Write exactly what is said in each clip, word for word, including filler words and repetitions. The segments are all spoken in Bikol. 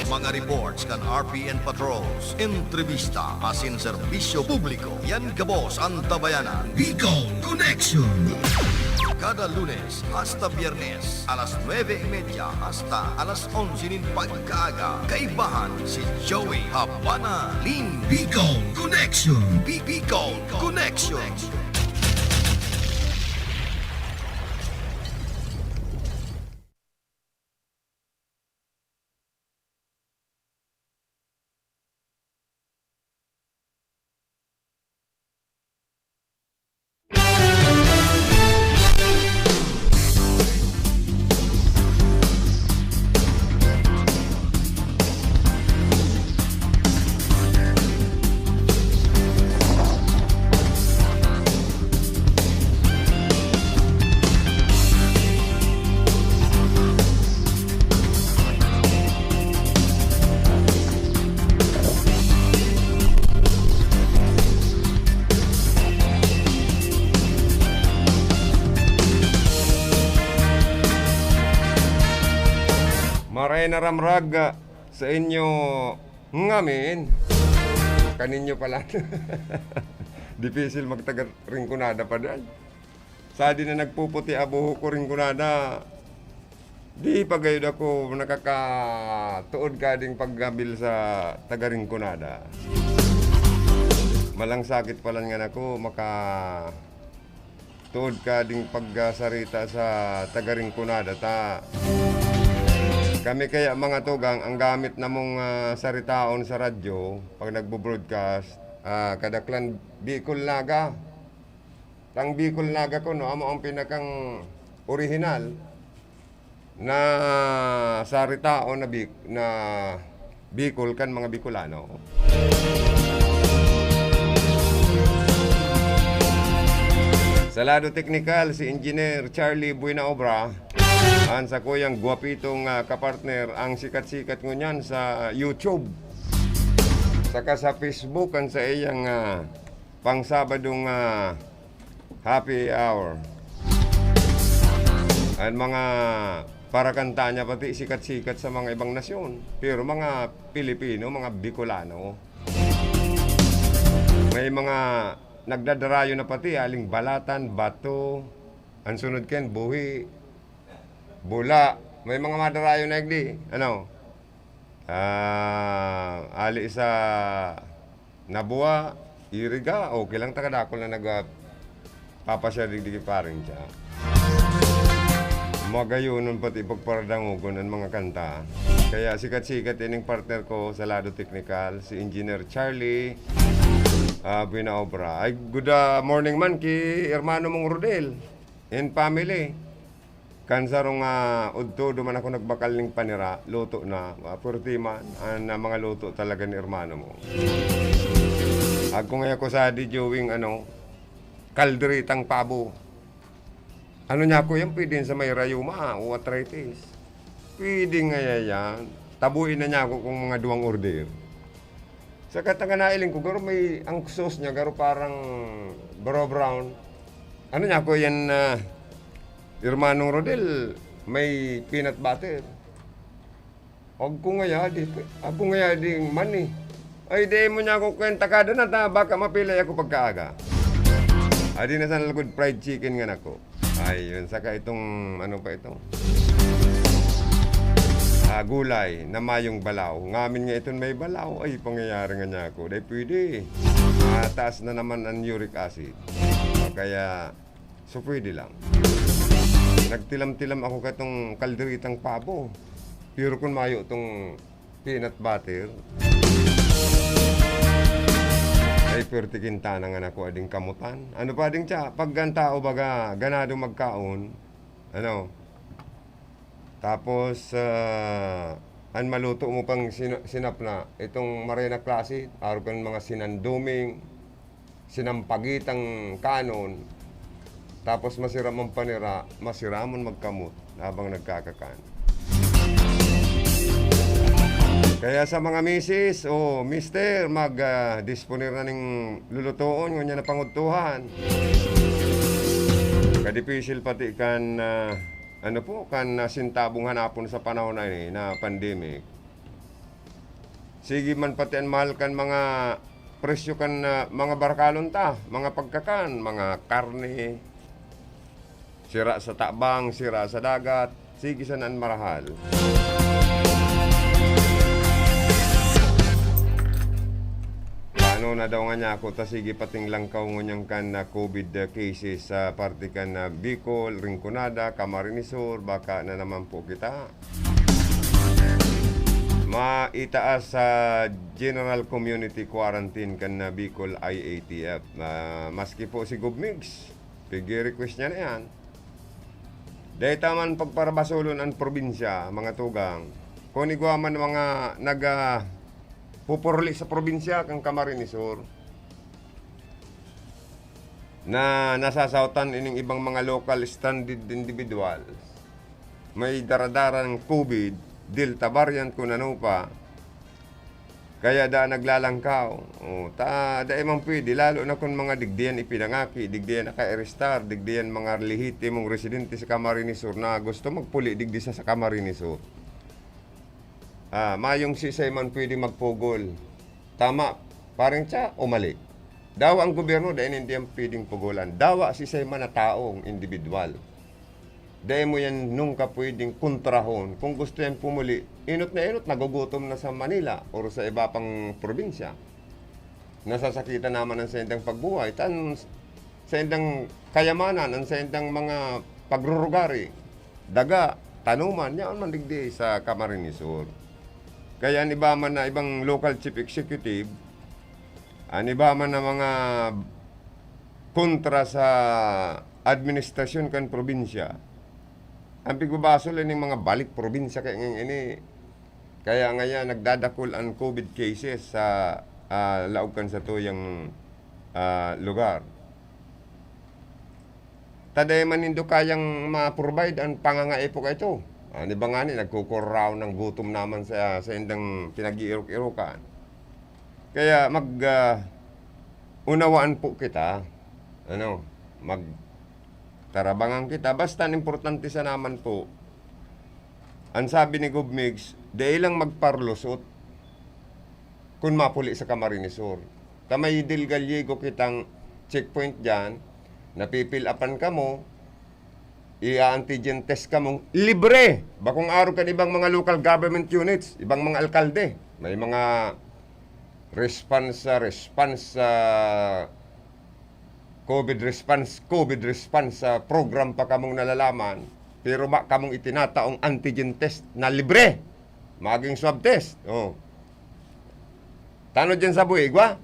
Mga reports kan R P N patrols, entrevista asin serbisyo publiko. Yan gabos an Tabayanan. Bicol Connection. Kada Lunes hasta Biyernes, alas nuebe y media hasta alas onse nin pagkaaga, kaibahan si Joey Habana Lim. Bicol Connection. Bi-, Bicol Connection. Maray na ramrag, ah, sa inyo ngamin. Kaninyo pala. Dipisil magtaga Rinconada pa diyan. Sadi na nagpuputi a buhok ko, Rinconada, di pa gayod ako nakakatuod kading paggabil sa taga Rinconada. Malang sakit pa lang ngan ako, maka-, tuod kading pagsarita sa taga Rinconada ta. Kami kaya, mga tugang, ang gamit namong, ah, saritaon sa radyo, pag nagbo-broadcast, ah, kadaklan Bicol Naga. Ang Bicol Naga kuno, amo ang pinakang orihinal na saritaon na Bic-, na Bicol kan mga Bicolano. Sa lado teknikal, si Engineer Charlie Buenaobra, an sakuyang gwapitong, ah, kapartner, ang sikat-sikat ngunyan sa YouTube, saka sa Facebook, an saiyang, ah, pang-Sabadong, ah, happy hour. An mga parakanta niya pati sikat-sikat sa mga ibang nasyon, pero mga Pilipino, mga Bicolano. May mga nagdadarayo na pati, aling Balatan, Bato, an sunod ken, Buhi, Bula. May mga madarayo na igdi, ano? Ah, ali sa Nabua, Iriga, okay lang, ta kadakul na nag-, ah, papasyar digdi ki Paring Cha. Magayonon pati pagparadangogon an mga kanta. Kaya sikat-sikat ining partner ko sa lado teknikal, si Engineer Charlie, ah, Buenaobra. Ay, good, ah, morning man ki hermano mong Rodel and family. Kan sarong, ah, udto, duman ako nagbakal ning panira, luto na. Ah, pwerte man an, ah, mga luto talaga ni hermano mo. Agkong ako sa di Joey, ano, kalderetang pabo. Ano niya ako yan, pwede sa may rayuma o arthritis. Pwede nga yan. Tabuin na niya ako kung mga duwang order. Sa katanga nailing ko, garo may ang sauce niya, garo parang brown brown. Ano niya ako yan, ah, Hermanong Rodel, may peanut butter. Agko ngaya di, agko ngaya di man eh. Ay, di mo niya ako kwenta kada na ta, baka mapilay ako pagkaaga. Adi na sa lagod fried chicken nga nako. Ayun, saka itong, ano pa ito? Ah, gulay na mayong balaw. Ngamin nga iton may balaw, ay, pangyayari nga niya ako. Dahil pwede. Mataas na naman ang uric acid. O kaya, so pwede lang. Nagtilam-tilam ako katong kalderitang pabo. Pero kung mayo tong peanut butter, ay, pwerte kinta na nga nako ading kamutan. Ano pa ding tsa? Pag ang tao baga ganado magkaon, ano? Tapos, ah, an maluto mo pang sina-, sinapna, itong maray na klase, arog kan mga sinanduming, sinampagitang kanon, tapos masiram ang panira, masiramon magkamot habang nagkakakan. Kaya sa mga misis o mister, mag, ah, disponer na ning lulutoon, ngunyan na pangudtuhan. Kadipisil pati kan, ah, ano po, kan, ah, sintabong hanapon sa panahon na ini na pandemic. Sige man pati an mahal kan mga presyo kan, ah, mga barakalon ta, mga pagkakan, mga karne, sira sa tabang, sira sa dagat, sige sana an marahal. Paano na daw nga niya ako ta sige pating langkaw ngunyan kan, ah, covid, ah, cases sa parte kan, ah, Bicol, Rinconada, Camarines Sur, baka na naman po kita. Maitaas sa General Community Quarantine kan, ah, Bicol I A T F. Ah, maski po si Gov Migs, pigi-request niya na yan. Dahil taman pagparabasolon ang probinsya, mga tugang. Kung igwa man mga nag, ah, pupurli sa probinsya kan Camarines Sur, na nasasaotan ining ibang mga local stranded individuals. May daradarang covid, Delta variant, kung ano pa. Kaya da naglalangkaw. O, ta, dai man pwede, lalo na kung mga digdiyan ipinangaki, digdiyan naka-arestar, digdiyan mga lehitimong residente sa Camarines Sur na gusto magpuli digdi sa, sa Camarines Sur. Ah, mayong sisay man pwede magpugol. Tama, parang siya, o mali. Dawa ang gobyerno, dai ninda yan pwedeng pugolan. Dawa sisay man na taong individual. Dai mo yan nungka pwedeng kontrahon. Kung gusto yan pumuli, inot na inot, nagugutom na sa Manila or sa iba pang probinsya. Nasasakitan naman ang saindang pagbuhay. Tan saindang kayamanan, ang saindang mga pagrurugari, daga, tanuman, yaon man digdi sa Camarines Sur. Kaya an iba man na ibang local chief executive, an iba man na mga kontra sa administrasyon kan probinsya, ang pigbabasol ining mga balik probinsya kaya ngayong ini, kaya ngayan nagdadakul ang covid cases sa, ah, laog kan satuyang, ah, lugar. Ta dai man nindo kayang ma-provide an pangangaipo kaito. An iba ngani nagkukuraw ng gutom naman sa, sa indang pinag-iirok-irokan. Kaya mag, ah, unawaan po kita. Ano, magtarabangan kita. Basta an importante sa naman po, an sabi ni Gov Migs, dai lang magparlusot kun mapuli sa Camarines Sur. Ta may Del Gallego kitang checkpoint diyan, napi-fill upan kamo, i-antigen test kamong libre. Bakong arog kan ibang mga local government units, ibang mga alkalde. May mga response, ah, response, ah, covid response, covid response, ah, program pa kamong nalalaman, pero ma-, kamong itinataong antigen test na libre. Maging swab test. Oh. Tano dyan sa buhig, wa?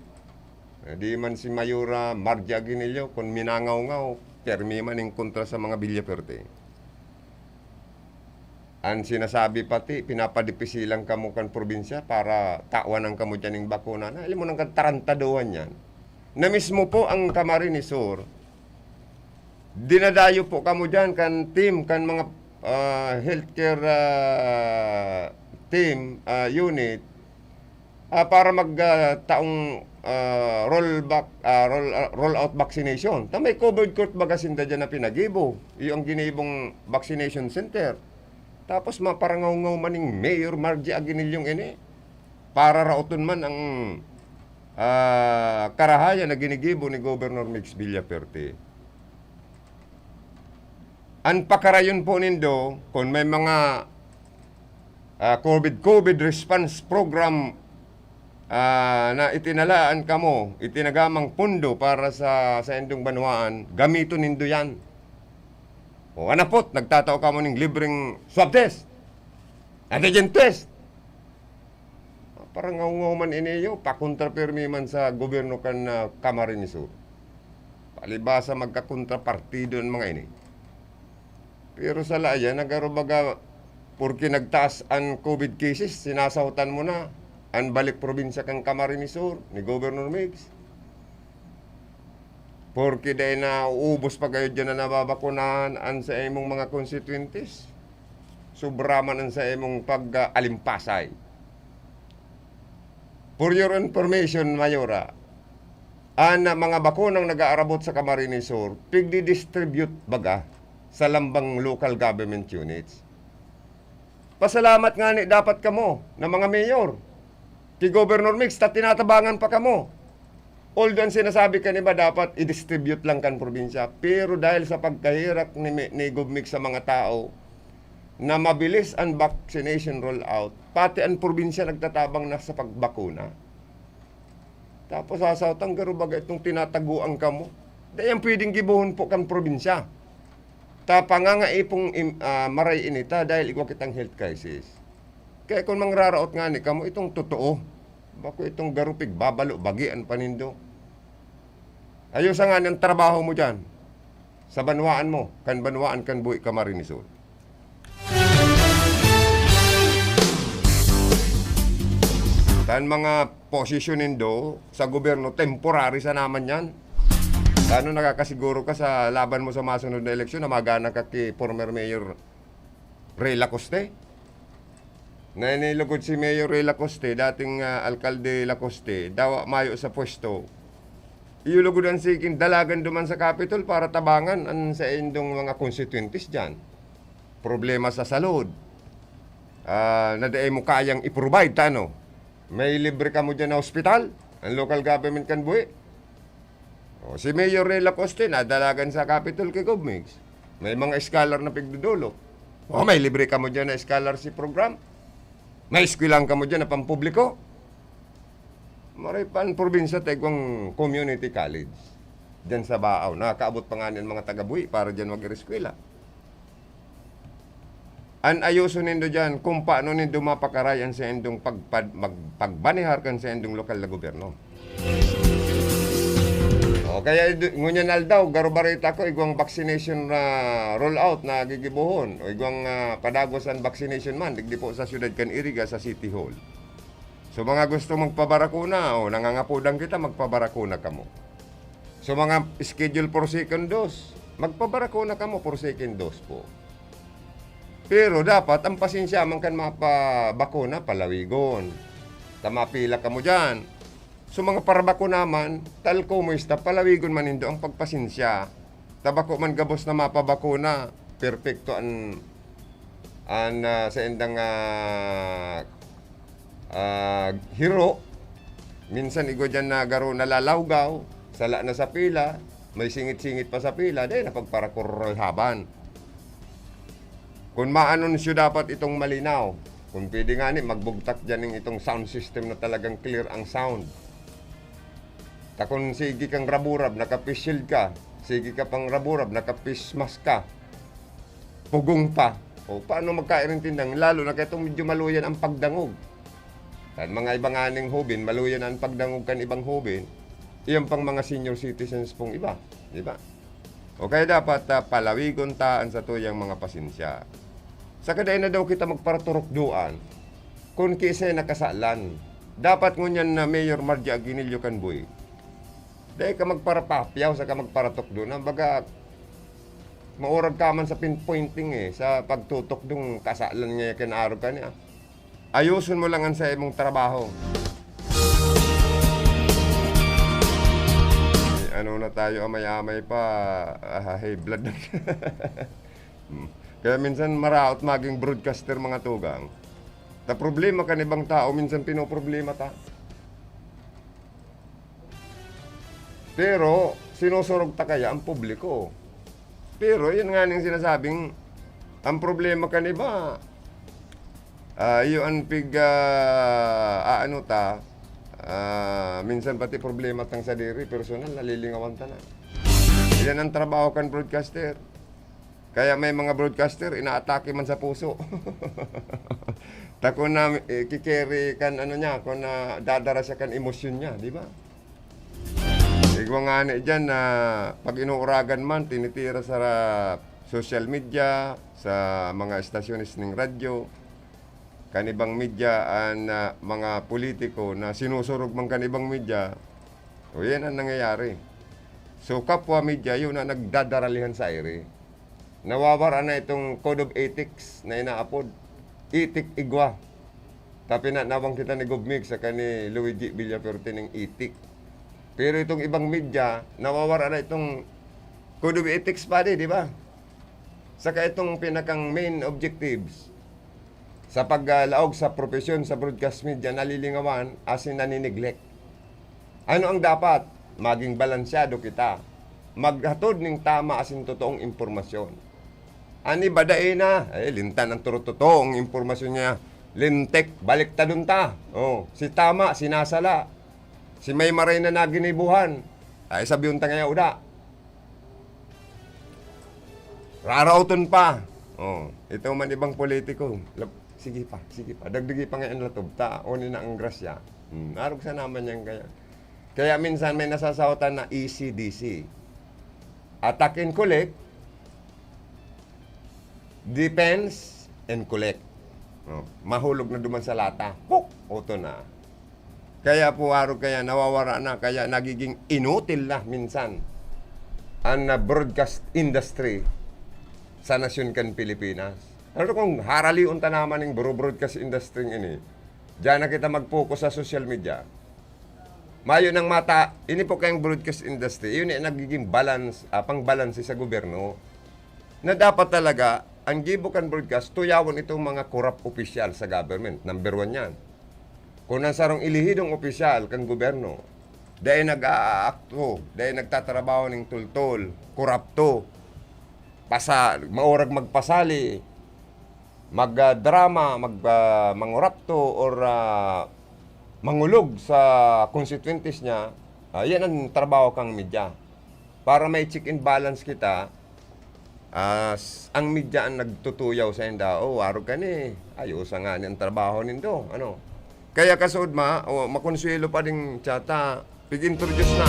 Eh, di man si Mayora Margie Aguinaldo, kun minangaw-ngaw, permi man ning kontra sa mga Villaferte. An sinasabi pati, pinapadipisilan kamo kan probinsya para tawan ang kamo dyan ning bakuna na. Alam mo nang katarantaduhan yan. Na mismo po ang Camarines Sur, dinadayo po kamo dyan kan team, kan mga, ah, healthcare, ah, team, ah, unit, ah, para mag, ah, taong, ah, roll back, ah, roll, ah, roll out vaccination. Ta may covered court baga sinda dyan na pinagibo. Iyo ang ginibong vaccination center. Tapos maparangaw-ngaw man ning Mayor Margie Aguinaldo ini. Para raoton man ang, ah, karahayan na ginigibo ni Governor Migs Villaferte. An pakarayon po nindo, kung may mga, ah, covid, covid response program, ah, na itinalaan kamo, itinagamang pondo para sa, sa indong banwaan, gamiton nindo yan. O, anapot, nagtatao kamo ning libreng swab test, antigen test. Parangaw-ngaw man ini iyo, pakontra pirmi man sa gobyerno kan, ah, Camarines Sur. Palibasa magkakontrapartido an mga ini. Pero sa laya, nagaro baga, porke nagtaas an covid cases, sinasahotan mo na an balik probinsya kan Camarines Sur ni Governor Migs. Porke dai na uubos pa kayo dyan na nababakunahan an sa imong mga konstituyentes. Sobra man an sa imong pag-alimpasay. For your information, Mayora, an mga bakunang nag-aarabot sa Camarines Sur, pigdi-distribute baga sa lambang local government units. Pasalamat ngani dapat kamo na mga mayor. Ki Governor Mix, ta tinatabangan pa kamo. Although an sinasabi kan iba dapat i-distribute lang kan probinsya, pero dahil sa pagkaherak ni Mi-, ni Gov Mix sa mga tao na mabilis an vaccination rollout, pati an probinsya nagtatabang na sa pagbakuna. Tapos sasaw-, tang garo baga itong tinataguan kamo. Dai yan pwedeng gibohon po kan probinsya. Ta pangangaipong im-, ah, maray ini ta dahil igwa kitang health crisis. Kaya kun mangraraot ngani kamo, itong totoo. Bako itong garo pigbabalo, bagi an panindo. Ayosa ngani an trabaho mo diyan. Sa banwaan mo, kan banwaan kan buhi Camarines Sur. Tan mga posisyon nindo sa gobyerno, temporary sana man yan. Ano, nakakasiguro ka sa laban mo sa masunod na eleksyon na magana ka ki former Mayor Rey Lacoste? Na inilugod si Mayor Rey Lacoste, dating, ah, Alkalde Lacoste, dawa mayo sa pwesto. Iyulugod an siking dalagan duman sa Capitol para tabangan an saindong mga konstituyentes diyan. Problema sa salud. Ah, na dai mo kayang i-provide, ta ano? May libre kamo diyan na ospital? Ang local government kan buhi? O, si Mayor Rey Lacoste, nadalagan sa Capitol ki Gov Mix. May mga scholar na pigdodolok. O, may libre kamo diyan na scholarship program? May eskwelahan kamo diyan na pampubliko? Maray pa an probinsya, ta igwang community college. Diyan sa Baao, nakakaabot pa ngani an mga taga-buhi para diyan mag-eskwela. An ayoson nindo diyan, kung paano nindo mapakaray an saindong pagpad-, mag-, pagbanihar kan saindong lokal na gobyerno. O, kaya idu-, ngunyan aldaw, garo bareta ko, igwang vaccination na rollout na gigibohon, o igwang, ah, padagos an vaccination man, digdi po sa siyudad kan Iriga, sa City Hall. So, mga gusto magpabarakuna, o, nangangapodan kita, magpabarakuna kamo. So, mga schedule for second dose, magpabarakuna kamo for second dose po. Pero dapat, ang pasensya man kan mapabakuna, palawigon. Ta mapila kamo diyan. So, mga parabakuna man, tal como esta, palawigon man nindo ang pagpasensya. Ta bako man gabos na mapabakuna, perpekto an, an, ah, saindang, ah, ah, hiro. Minsan igwa diyan na garo nalalawgaw, sala na sa pila, may singit-singit pa sa pila, dai na pagparakurulhaban. Kun maanunsyo dapat itong malinaw, kun pwede ngani, magbugtak diyan ning itong sound system na talagang clear ang sound. Ta kun sige kang raburab, naka-face shield ka, sige ka pang raburab, naka-face mask ka, pugong pa. O, paano magkairintindahan? Lalo na kaitong medyo maluyan ang pagdangog. Kan mga iba nganing hoben, maluyan ang pagdangog kan ibang hoben. Iyan pang mga senior citizens pong iba, di ba? O kaya dapat, ah, palawigon ta an satuyang mga pasensya. Saka dai na daw kita magparaturukdoan kun kiisay nakasalan. Dapat ngunyan na Mayor Margie Aguinaldo kan buhi, dai ka magparapapyaw saka magparatukdo na. Baga, maurag ka man sa pinpointing eh, sa pagtutukdong kasalan nga kinarog ka niya. Ayoson mo lang an sa imong trabaho. May ano na tayo, amay-amay pa, ah, high blood na. Hmm. Kaya minsan maraot maging broadcaster, mga tugang. Ta problema kan ibang tao, minsan pinoproblema ta. Pero sinusurog ta kaya ang publiko. Pero yun nga ning sinasabing, ang problema kan iba, ah, iyo an pig, ah, aano ta, ah, minsan pati problema tang sadiri, personal, nalilingawan ta na. Yan ang trabaho kan broadcaster. Kaya may mga broadcaster, inaatake man sa puso. Ta kun na, eh, kikere kan ano niya, kun na dadara siya kan emosyon niya, di ba? Igwa ngani diyan na pag inuuragan man, tinitira sa social media, sa mga estasyones ning radyo, kan ibang media, an, ah, mga politiko na sinusurog man kan ibang media, o yan ang nangyayari. So, kapwa media, yun ang nagdadaralihan sa iri. Nawawara na itong code of ethics na inaapod. Itik igwa. Ta pinanawang kita ni Gov Mix saka ni Luigi Villafuerte ning itik. Pero itong ibang media, nawawara na itong code of ethics pa di, di ba? Saka itong pinakang main objectives, sa paglaog sa propesyon sa broadcast media, nalilingawan asin nani-neglect. Ano ang dapat? Maging balansyado kita. Maghatod nin tama asin totoong impormasyon. An iba dai na, eh, lintan an toro-, totoong impormasyon niya. Lintik, baliktadon ta. Oh, si tama, sinasala. Si may maray na naginibuhan, ay, sabiyon ta ngaya uda. Raraoton pa. Oh, ito man ibang politiko. Lab-, sige pa, sige pa. Dagdagi pa nga ang latob ta. Oni na ang grasya. Hmm, arog sa naman yan kaya. Kaya minsan may nasasaotan na E C D C. Attack and collect, defense and collect. Oh, mahulog na duman sa lata. Puk! Oto na. Kaya po, arog kaya nawawara na, kaya nagiging inutil na minsan an, ah, broadcast industry sa nasyon kan Pilipinas. Ano kung haralion ta naman ning bro-, broadcast industry ini? Diyan na kita mag-focus sa social media. Mayo nang mata, ini po kayang broadcast industry, yun yung nagiging balance, ah, pangbalanse sa gobyerno, na dapat talaga, ang gibo kan broadcast, tuyawon itong mga corrupt opisyal sa government. Number one yan. Kung ang sarong elihidong opisyal kan gobyerno, dahil nag-aakto, dahil nagtatrabaho ning tultol, korapto, pasa-, maurag magpasali, mag, ah, drama, mag, ah, mangurapto, or, ah, mangulog sa constituentes niya, ah, yan ang trabaho kang media. Para may check and balance kita, ah, s-, ang media ang nagtutuyaw sa inda, "Oh, arog ka ni, ayos nga ni ang trabaho nindo," ano. Kaya kasood ma, o, makonsuelo pa ding tsata, pig-introduce na.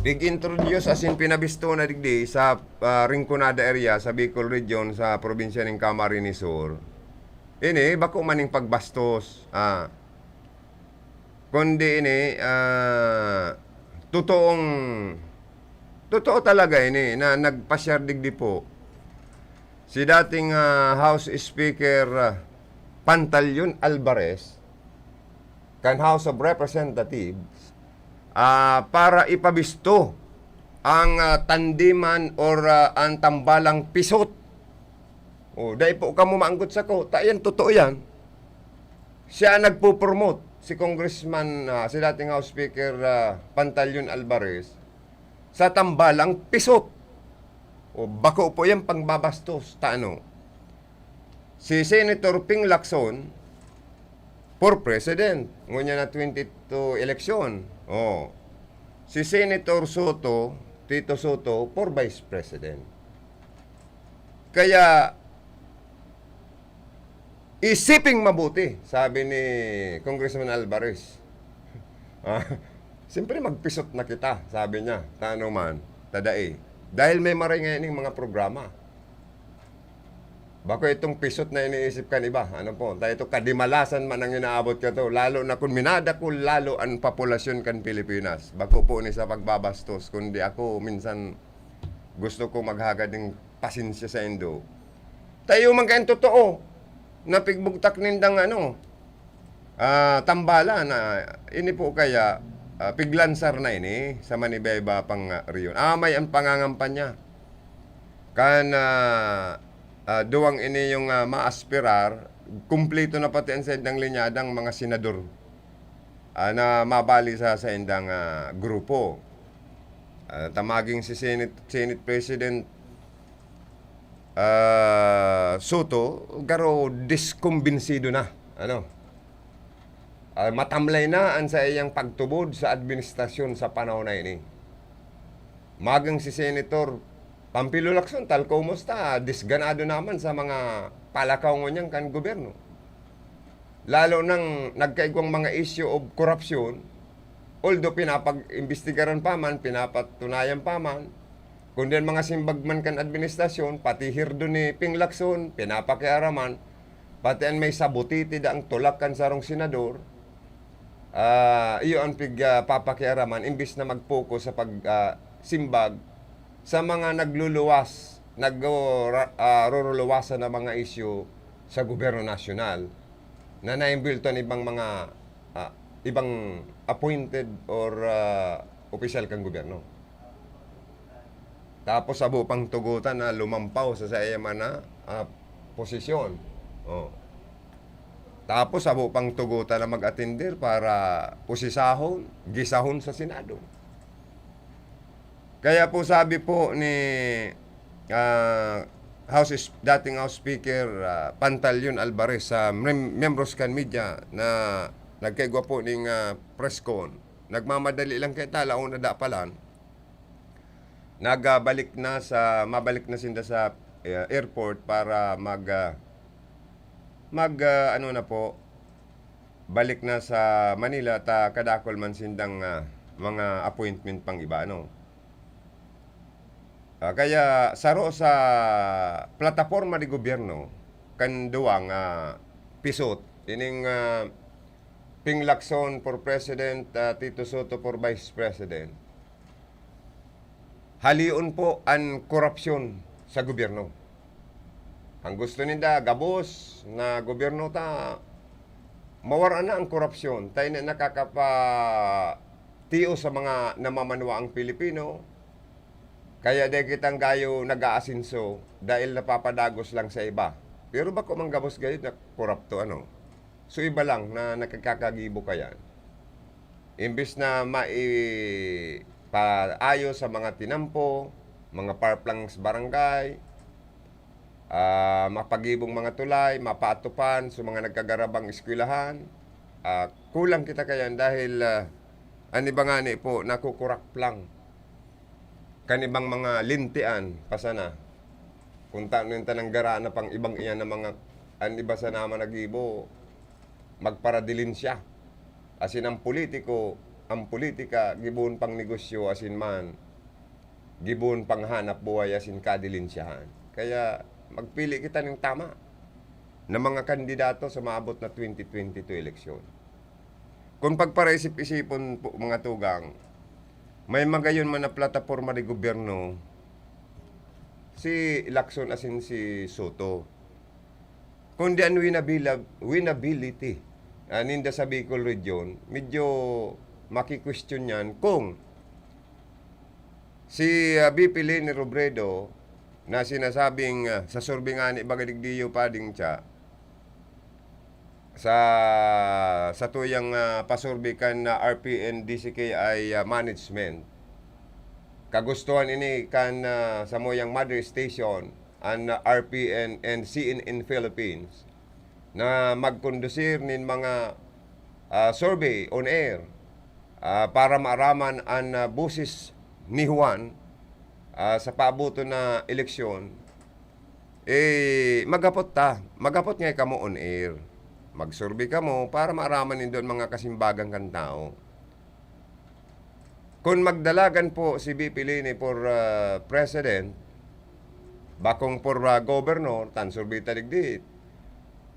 Pig-introduce asin pinabisto na digdi sa, ah, Rinconada area, sa Bicol Region, sa probinsya ning Camarines Sur. Ini, bako man ning pagbastos. Ah. Kundi ini, ah, totoong, totoo talaga ini na nagpasyar digdi po si dating, ah, House Speaker, ah, Pantaleon Alvarez kan House of Representatives, ah, para ipabisto ang, ah, tandiman or, ah, ang tambalang pisot. Oh, dai po kamo maanggot sako. Ta yan, totoo yan. Siya ang nagpo-promote, si Congressman, ah, si dating House Speaker, ah, Pantaleon Alvarez, sa tambalang pisot. O, bako po yan pangbabastos. Ta ano? Si Senator Ping Lacson for president. Ngunyan na twenty-two election. Oh. Si Senator Soto, Tito Soto, for vice president. Kaya, "Isiping mabuti," sabi ni Congressman Alvarez. Ah, "Siyempre, magpisot na kita," sabi niya. Tano man, tadai. Dahil may maray ngayon yung mga programa. Bako itong pisot na iniisip kan iba. Ano po? Tayo ito, kadimalasan man ang inaabot ka to. Lalo na kung minadakul lalo ang populasyon kan Pilipinas. Bako po ni sa pagbabastos, kundi ako minsan gusto ko maghagad ng pasensya sa indo. Tayo man kayang totoo na pigbugtak nindang ano, ah, tambala na ini po kaya, ah, piglansar na ini sa manibeba pang, ah, riyon. Ah, may ang pangangampanya. Kan, ah, ah, duwang ini yung, ah, maaspirar, kumpleto na pati ang saindang linyadang mga senador, ah, na mabali sa saindang, ah, grupo. Ah, tamaging si Senate, Senate President, ah, Soto, garo diskumbinsido na. Ano? Ah, matamlay na ang sa iyang pagtubod sa administrasyon sa panahon na ini. Magang si Senator Pampilo Lacson, tal kumusta, disganado naman sa mga palakaw ngunyan kan gobyerno. Lalo nang nagkaigwang mga issue of korupsyon, although pinapag-imbestigaran pa man, pinapatunayan pa man, kundi ang mga simbag man kan administrasyon, pati hirdo ni Ping Lacson, pinapakiaraman, pati an may sabutiti daang tulak kan sarong senador, ah, iyo an pig-, ah, papakiaraman imbis na mag-focus sa pag, ah, simbag sa mga nagluluwas, nagro-, ra-, ah, ruruluwasan na mga isyu sa gobyerno nasyonal na naimbulto an ibang mga, ah, ibang appointed or, ah, opisyal kan gobyerno. Tapos sabo pang tugotan na lumampaw sa saiyang man na, ah, posisyon. Oh. Tapos sabo pang tugotan na mag-atender para posisahon, gisahon sa Senado. Kaya po sabi po ni, ah, House Sp-, dating House Speaker, ah, Pantaleon Alvarez sa mem-, miyembros kan media na nagkaigwa po ning, ah, press con, nagmamadali lang kita, alauna da pa lang. Nagbalik na sa, mabalik na sinda sa, eh, airport para mag, ah, mag, ah, ano na po, balik na sa Manila ta kadakul man sindang, ah, mga appointment pang iba, ano. Ah, kaya saro sa plataporma de gobyerno kan duwa nga pisot, ining, ah, Ping Lacson for President, ah, Tito Sotto for Vice President. Halion po an korupsyon sa gobyerno. Ang gusto ninda, gabos na gobyerno ta, mawar-an na ang korupsyon. Tayo na nakakapatios sa mga namamanuang Pilipino. Kaya dai kitang gayo nag-aasenso dahil napapadagos lang sa iba. Pero bako man gabos gayon na korupto, ano. So, iba lang na nakakakagibo kayan. Imbes na maipaayo sa mga tinampo, mga park lang sa barangay, ah, mapagibong mga tulay, mapaatupan sa mga nagkagarabang eskwelahan, ah, kulang kita kayan dahil, ah, an iba ngani po, nakukurak lang. Kan ibang mga lintian, pa sana. Kung ta-, nung tananggara na pang ibang iyan na mga, an iba sana man nagibo, magparadilinsya. Asin ang politiko, ang politika, gibohon pang negosyo, asin man, gibohon pang hanap buhay, asin kadilinsyahan. Kaya, magpili kita ning tama na mga kandidato sa maabot na twenty twenty-two eleksyon. Kung pagparaisip-isipon po, mga tugang, may magayon man na plataporma de gobyerno, si Lacson asin si Sotto. Kundi an winabila-, winability, ah, ninda sa Bicol Region, medyo maki-question yan kung si, ah, V P Leni Robredo na sinasabing, ah, sa survey ngani baga digdi iyo, Pading Cha, sa, sa tuyang, ah, pasurvey kan, ah, R P N D C K I, ah, management. Kagustuhan ini kan, ah, samuyang mother station, an, ah, R P N and C N N Philippines, na magkondusir nin mga, ah, survey on air, ah, para maaraman an, ah, boses ni Juan, ah, sa paaboton na eleksyon. Eh, maghapot ta. Maghapot ngaya kamo on air. Mag-survey kamo para maaraman nindo an mga kasimbagan kan tawo. Kun magdalagan po si V P Leni for, ah, president, bakong for, ah, governor, ta an survey ta digdi,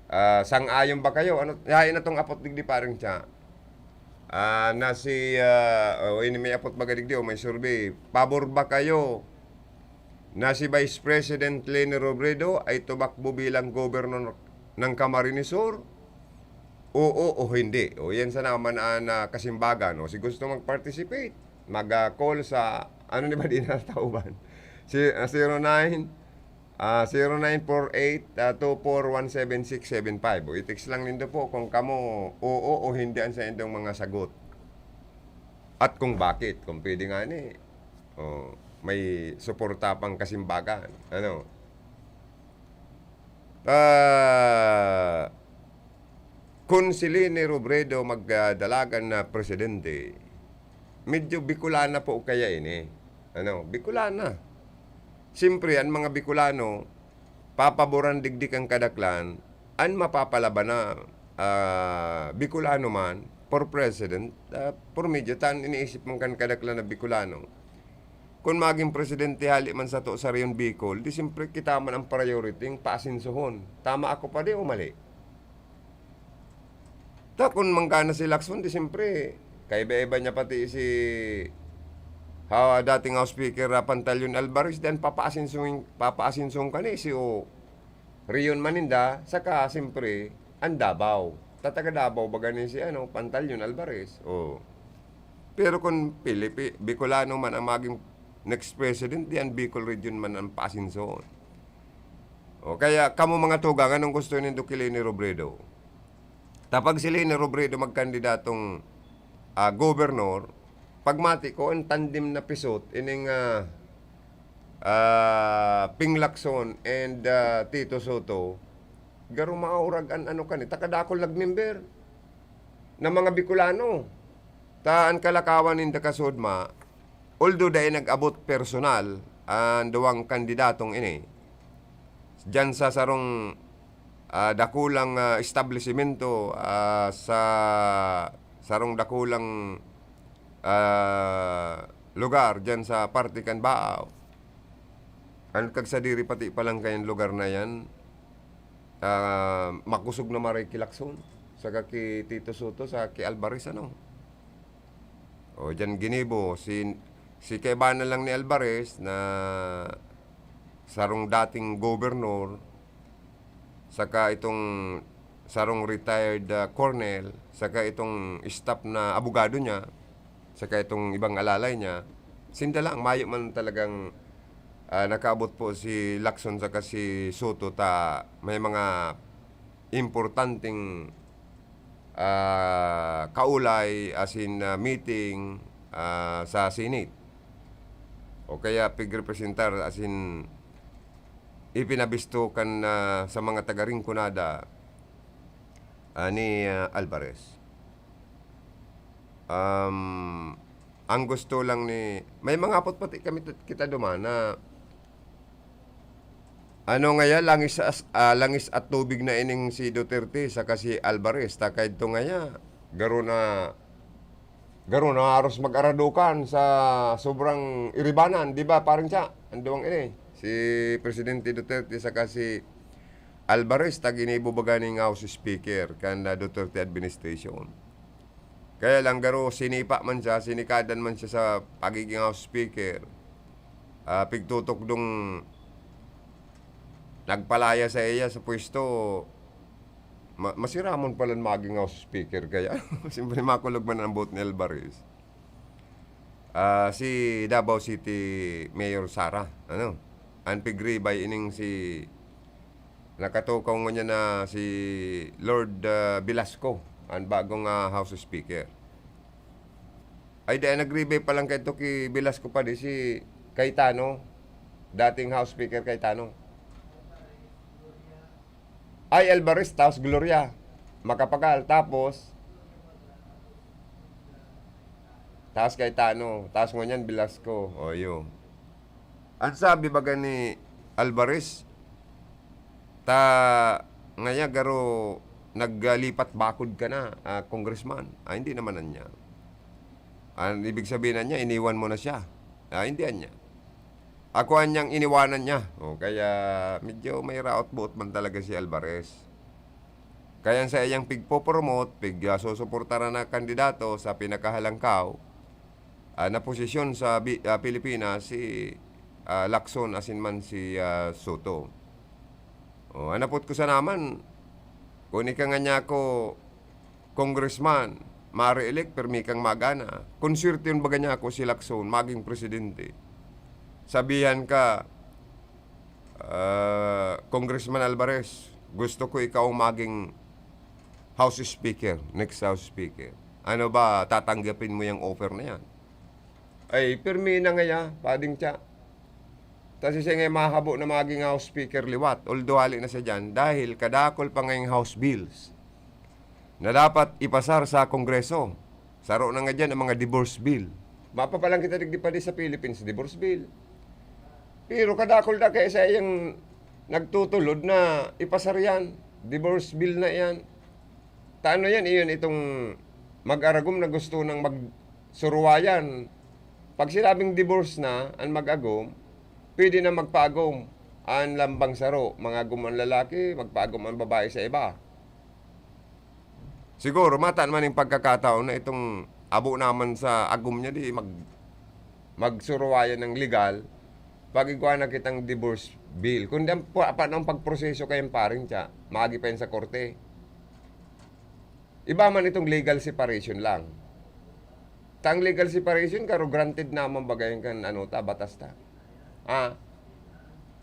ah, sang-ayon ba kayo? Ano, yain na tong apot digdi, Pareng Cha? Ah, na si, ah, o, ini may apot baga digdi, o, may survey. Pabor ba kayo na si Vice President Leni Robredo ay tumakbo bilang governor ng Camarines Sur? Oo o hindi? O, yan sana man an, ah, kasimbagan. O, si gusto mag-participate, mag, ah, call sa, ano ni ba di na tauban? Si, ah, zero nine, ah, zero nine four eight, ah, two four one seven six seven five. O, i-text lang nindo po kung kamo, oo o hindi an saindong mga sagot. At kung bakit, kung pwede ngani, o, may suporta pang kasimbagan. Ano? Ah, kun si Leni Robredo magdalagan na presidente, medyo Bicolana po kaya ini. Ano? Bicolana. Siyempre, an mga Bicolano, papaboran digdi kan kadaklan, an mapapalaban na, ah, Bicolano man, for president, ah, for media, ta an iniisip man kan kadaklan na Bicolano. Kun magin presidente hali man sato sa Rehiyon Bicol, di siyempre kita man an priority ang paasensohon. Tama ako, Padi, o mali? Ta kun manggana si Lacson, di siyempre, kaiba-iba niya pati si, ha, dating House Speaker, ah, Pantaleon Alvarez, then papaasensong, papaasensong ka ni si, o, Rehiyon man ninda, saka siyempre, an Davao. Ta taga Davao baga ni si, ano, Pantaleon Alvarez. O. Pero kun Pilipi-, Bicolano man ang magin next president, di an Bicol region man an paasensohon. O kaya, kamo mga tugang, anong gusto nindo ki Leni Robredo? Ta pag si Leni Robredo magkandidatong, ah, gobernador, pagmati ko, an tandem na pisot, ining, ah, ah, Ping Lacson and, ah, Tito Soto, garo maurag an ano kan, ta kadakul nagmember na mga Bicolano. Ta an kalakawan ninda kasuodma, although dai nag-abot personal an duwang kandidatong ini, diyan sa sarong, ah, dakulang, ah, establisimento, ah, sa sarong dakulang, ah, lugar diyan sa parte kan Baao. An kagsadiri pati pa lang kayan lugar na yan, ah, makosog na maray ki Lacson, saka ki Tito Soto, saka ki Alvarez, ano? O, diyan ginibo, si, si kaibanan lang ni Alvarez na sarong dating gobernador, saka itong sarong retired, ah, colonel, saka itong staff na abogado niya, saka itong ibang alalay niya, sinda lang, mayo man talagang, ah, nakaabot po si Lacson saka si Soto ta may mga importanteng, ah, kaulay, as in, ah, meeting, ah, sa Senate. O kaya pigrepresentar, as in, ipinabisto kan, ah, sa mga taga Rinconada, ah, ni, ah, Alvarez. Um, ang gusto lang ni, may mga apot pati kami t-, kita duman na, ano ngaya, langis as-, ah, langis at tubig na ining si Duterte saka si Alvarez. Ta kaidto ngaya, garo na, garo na haros mag-aradukan sa sobrang iribanan, di ba, parang siya? Ang duwang ini, si Presidente Duterte saka si Alvarez, ta ginibo baga ning House Speaker kan, ah, Duterte administration. Kaya lang, garo sinipa man siya, sinikadan man siya sa pagiging House Speaker. Ah, pigtutukdong nagpalaya sa iya sa pwesto, ma-, masiramon palan maging House Speaker kaya. Siyempre, makulog man ang boot ni Alvarez. Ah, si Davao City Mayor Sara, ano? An pigribay ining si, nakatukaw ngunyan na si Lord, ah, Velasco, an bagong, ah, House Speaker. Ay, di, nagribay pa lang kaidto ki Velasco pa di si Cayetano, dating House Speaker Cayetano. Ay, Alvarez, tapos Gloria Macapagal, tapos, tapos Cayetano, tapos ngunyan Velasco. O, yun. Ang sabi baga ni Alvarez, ta ngaya garo naglipat bakod ka na, ah, congressman. Ah, hindi naman anya. Ang ibig sabihin na niya, iniwan mo na siya. Ah, hindi anya. Ako anyang iniwanan niya. O, kaya medyo may raot buot man talaga si Alvarez. Kaya sa iyang pigpopromote, pig, ah, susuportaran na kandidato sa pinakahalangkaw, ah, na posisyon sa Bi-, ah, Pilipinas, si, ah, Lacson asin man si, ah, Soto. O, an apot ko sana man, kun ika nga niya ako congressman, ma-re-elect, pirmi kang magana. Kung swertehon baga niya ako si Lacson, maging presidente. Sabihan ka, ah, "Congressman Alvarez, gusto ko ikaw maging House Speaker, next House Speaker. Ano ba, tatanggapin mo yung offer na yan?" Ay, pirmi na ngaya, pading siya. Ta siisay nga mahabo na maging House Speaker liwat, although hali na siya diyan, dahil kadakul pa ngayong House bills na dapat ipasar sa Kongreso. Saro na nga diyan ang mga divorce bill. Mapapalang kita digdi pa di sa Philippines, divorce bill. Pero kadakul na kaya sa iyang nagtutulod na ipasar yan. Divorce bill na yan. Ta ano yan, iyon itong mag-aragom na gusto nang magsuruwayan. Pag sinabing divorce na, an mag-agom, pwede na magpaagom an lambang saro. Mangagom an lalaki, magpaagom an babae sa iba. Siguro, matan man yung pagkakataon na itong abo naman sa agom niya, di mag-, magsuruwayan ng legal, pag igwa na kitang divorce bill. Kundi ang pa-, paano ang pagproseso kayang paring siya, maagi pa yun sa korte. Iba man itong legal separation lang. Ta ang legal separation, karo granted naman bagay kan ano ta, batas ta. Ah,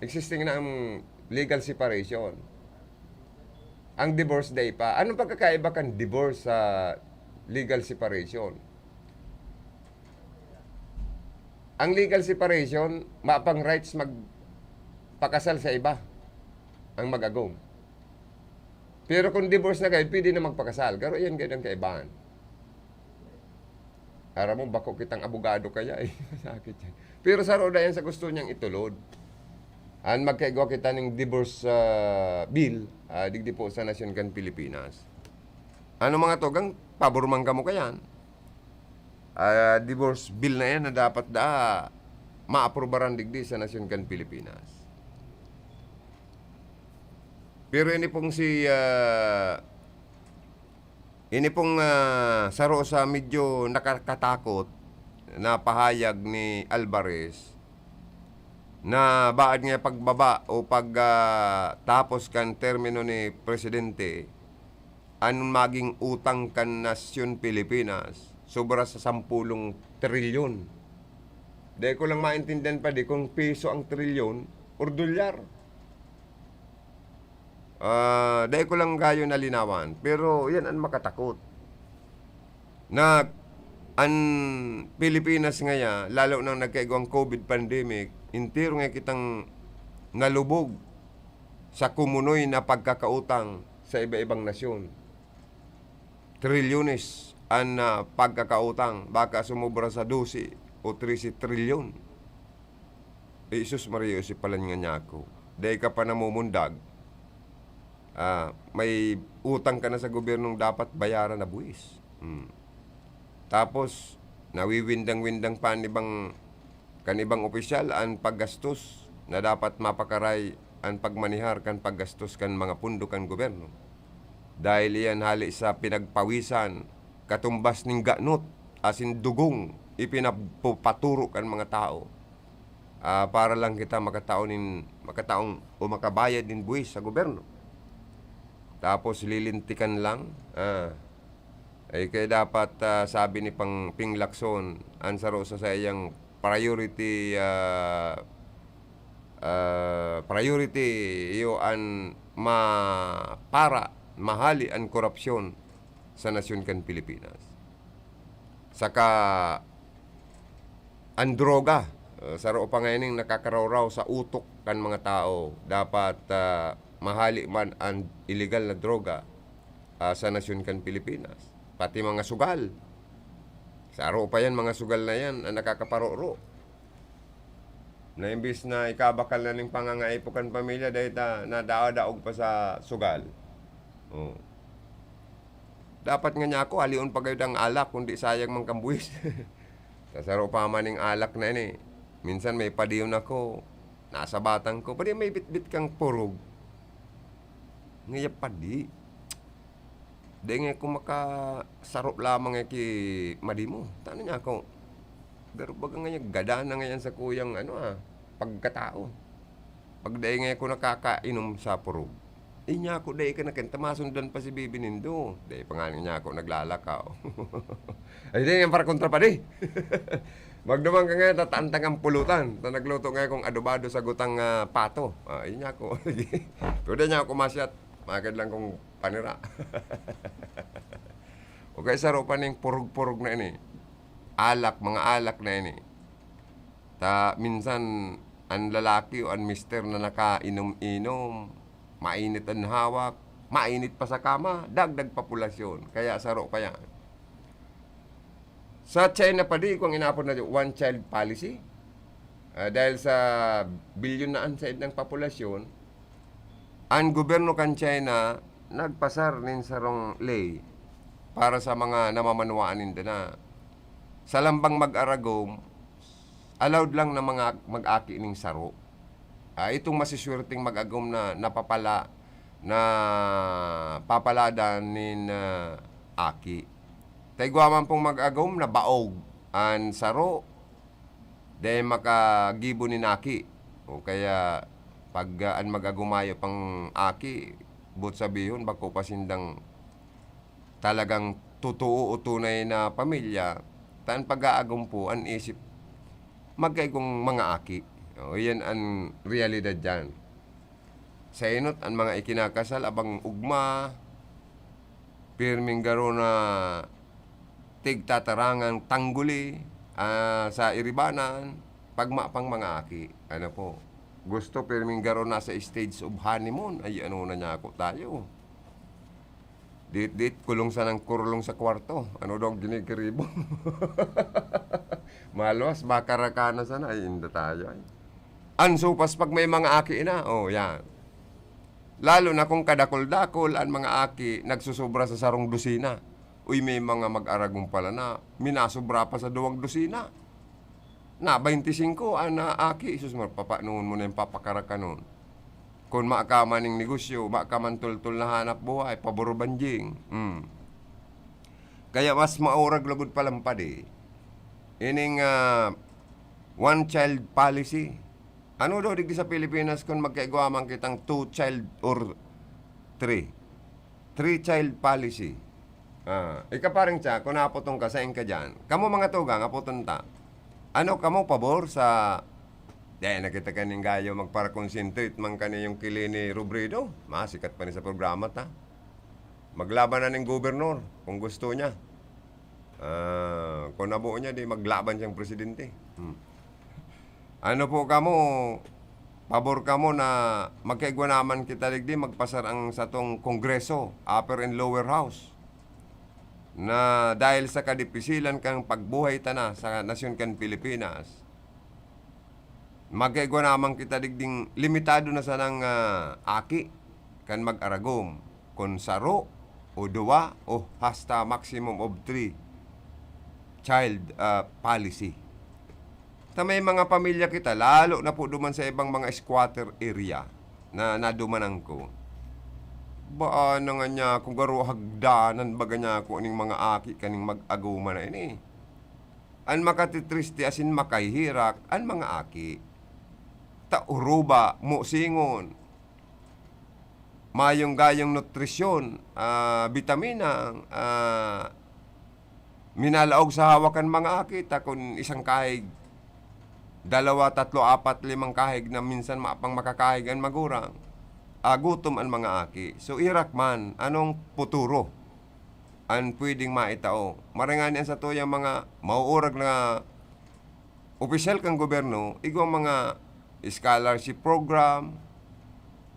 existing na ang legal separation. Ang divorce day pa. Anong pagkakaiba kan divorce sa legal separation? Ang legal separation, mapang rights magpakasal sa iba ang mag-agom. Pero kung divorce na kayo, pwede na magpakasal. Pero yan, ganyan kaibahan. Aram mo, bako kitang abogado kaya eh. Sakit yan. Pero saro na yan sa gusto niyang itulod. An magkaigwa kita ning divorce, ah, bill, ah, digdi po sa nasyon kan Pilipinas. Ano mga tugang, pabor man kamo kayan? Ah, divorce bill na yan na dapat da maaprubaran digdi sa nasyon kan Pilipinas. Pero ini pong si, ah, ini pong, ah, saro sa medyo nakakatakot na pahayag ni Alvarez na baad nga pagbaba o pag, ah, tapos kan termino ni Presidente, an maging utang kan nasyon Pilipinas sobra sa sampulong trilyon. Dai ko lang maintindihan pa di kung piso ang trilyon or dolyar. Ah, dai ko lang gayo nalinawan, pero yan ang makatakot. Na an Pilipinas ngaya, lalo nang nagkaigwang covid pandemic, entero nga kitang nalubog sa kumunoy na pagkakautang sa iba-ibang nasyon. Trilyones an, ah, pagkakautang, baka sumobra sa dose o trese trilyon. Eh, Jesus Maria, si palan nga niya ako. Dai ka pa namumundag. Ah, may utang ka na sa gobyernong dapat bayaran na buwis. Hmm. Tapos, nawiwindang-windang pa an ibang, kan ibang opisyal an paggastos na dapat mapakaray an pagmanihar kan paggastos kan mga pondo kan gobyerno. Dahil iyan hali sa pinagpawisan, katumbas ning ganot, asin dugong, ipinapaturo kan mga tao. Ah, para lang kita makatao nin, makataong o makabayad nin buwis sa gobyerno. Tapos lilintikan lang, ah, ay kaya dapat, ah, sabi ni Pang-, Ping Lacson, an saro sa saiyang priority, ah, ah, priority iyo an ma-, para mahali an korupsyon sa nasyon kan Pilipinas. Saka, an droga, ah, saro pa ngaining nakakarawraw sa utok kan mga tao. Dapat, ah, mahali man an iligal na droga, ah, sa nasyon kan Pilipinas. Pati mga sugal. Saro pa yan, mga sugal na yan, ang nakakaparoro. Na imbis na ikabakal na ning pangangaipo kan pamilya, dahil ta, nadadaog pa sa sugal. Oh. Dapat nga niya ako, alion pa gayud ang alak, kundi sayang man kan buwis. Sa saro pa man ning alak na ini. Minsan may padiyon ako, nasa batang ko, padi may bitbit kang purog. Ngaya padi. Dai nga ako makasaro lamang ki madi mo. Tano niya ako. Pero baga nga niya, gada na ngayon sa kuyang, ano, ah, pagkatao. Pag dai nga ako nakakainom sa purog. Inya ako, dai ka na kanta, masundan pa si Bibi Nindo. Dai pa nga niya ako naglalakaw. Ay, di, yung para kontra pa, di. Magdumang ka ngayon, tatantang ang pulutan. Ta nagluto nga akong adobado sa gutang, ah, pato. Ah, inya ako. Pero dai niya ako masyat. Magad lang kong panira. O kaya saro pa ning purog-purog na ini. Alak, mga alak na ini. Ta, minsan, an lalaki o an mister na nakainom-inom, mainit an hawak, mainit pa sa kama, dagdag populasyon. Kaya saro pa yan. Sa China pa di, kung inapod na one child policy, ah, dahil sa bilyon na an said ng populasyon, an gobyerno kan China nagpasar nin sarong ley para sa mga namamanwaan ninda na sa lambang mag-aragom, allowed lang na mga mag-aki ning saro. Ah, itong masiswerteng mag-agom na napapala-, napapaladan nin, ah, aki. Ta igwa man pong mag-agom na baog an saro, dai makagibo nin aki. O kaya, pag, ah, an mag-agom mayo pang aki, boot sabihon, bako pa sindang talagang totoo o tunay na pamilya, Ta an pag-aagom po, an isip, magkaigwang mga aki. O, iyan an realidad diyan. Sa enot, an mga ikinakasal, abang ugma, pirming garo na tigtatarangang tangguli, ah, sa iribanan, pagma pang mga aki. Ano po? Gusto pirming garo na sa stage of honeymoon. Ay, ano na niya ako tayo? Dit-dit, kulong sanang kurulong sa kwarto. Ano daw ginigiribo? Maluwas, baka rakana sana. Ay, inda tayo, ay. Anso pas pag may mga aki na, oh, yan. Lalo na kung kadakul-dakul an mga aki, nagsusubra sa sarong dosina. Uy, may mga mag-aragong pala na minasobra pa sa duwang dosina. Na, baynte singko an, ah, aki, sus, magpapanuon mo na yung papakarakanon. Kun maka man ning negosyo, maka man tultol na hanap buhay, pabor banjing. Hmm. Kaya mas maurag lugod palampad, eh. Ining, ah, one child policy. Ano daw digdi sa Pilipinas kun magkaigwa man kitang two child or three? Three child policy. Ah, ika parang siya, kung naputong ka, sain ka diyan? Kamo mga tugang, aputon ta. Ano kamo pabor sa, dahil nakita ka ning gayo, magpara-concentrate man ka ni yung kili ni Robredo. Masikat pa ni sa programa ta. Maglaban na ning gobernor, kung gusto niya. Ah, kung nabo niya, di maglaban siyang presidente. Hmm. Ano po kamo? Pabor kamo na magkaigwa naman kita digdi, magpasar ang satong kongreso, upper and lower house, na dahil sa kadipisilan kan pagbuhay tana sa nasyon kan Pilipinas, magkaigwa naman kita digding limitado na sanang, ah, aki kan mag-aragom, kun saro o duwa o hasta maximum of three child, ah, policy. Ta may mga pamilya kita, lalo na po duman sa ibang mga squatter area na nadumanan ko. Baa na nga niya kung garo hagdanan baga niya ako ning mga aki kaning mag-aguma na ini. An makatitriste asin makahihirak an mga aki. Ta uruba, musingon, mayong gayong nutrisyon, ah, bitamina, ah, minalaog sa hawak kan mga aki, ta kun isang kahig, dalawa, tatlo, apat, limang kahig na minsan mapang makakahig an magurang, ah, gutom an mga aki. So, irak man, anong puturo an pwedeng maitao? Maray ngani an satuyang mga mauurag na opisyal kan gobyerno, igwang mga scholarship program,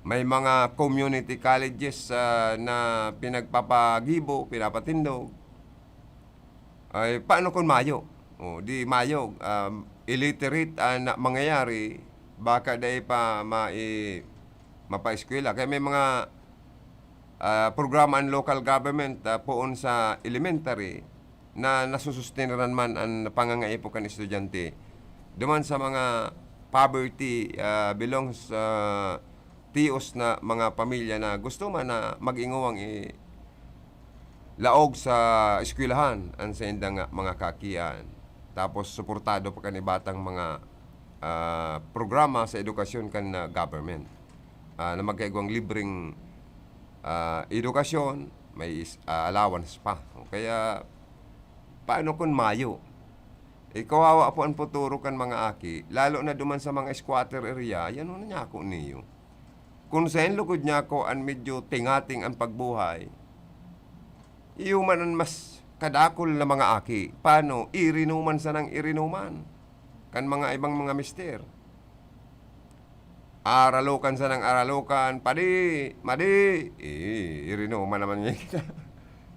may mga community colleges, ah, na pinagpapagibo, pinapatindog. Ay, paano kung mayo? O, di mayo, um, illiterate ang na-, mangyayari, baka dai pa mai-, mapaeskwela. Kaya may mga, ah, programa ang local government, ah, poon sa elementary na nasususteneran man ang pangangaipo kan estudyante. Duman sa mga poverty, ah, belongs, ah, tios na mga pamilya na gusto man na mag-ingowang i-, laog sa eskwelahan ang saindang mga kakian. Tapos suportado pa kan iba tang mga, ah, programa sa edukasyon kan, ah, government, ah, na magkaigwang libreng, ah, edukasyon, may is-, ah, allowance pa. O kaya, paano kun mayo? Eh, kawawa po ang futuro kan mga aki, lalo na duman sa mga squatter area, yan ho na niya ako niyo. Kun saen lugod niya ako an medyo tingating an pagbuhay, iyo man an mas kadakul na mga aki. Paano? Irinuman sanang irinuman kan mga ibang mga mister. Aralokan sanang aralokan, "Padi, madi." Eh, irinuman naman niya kita.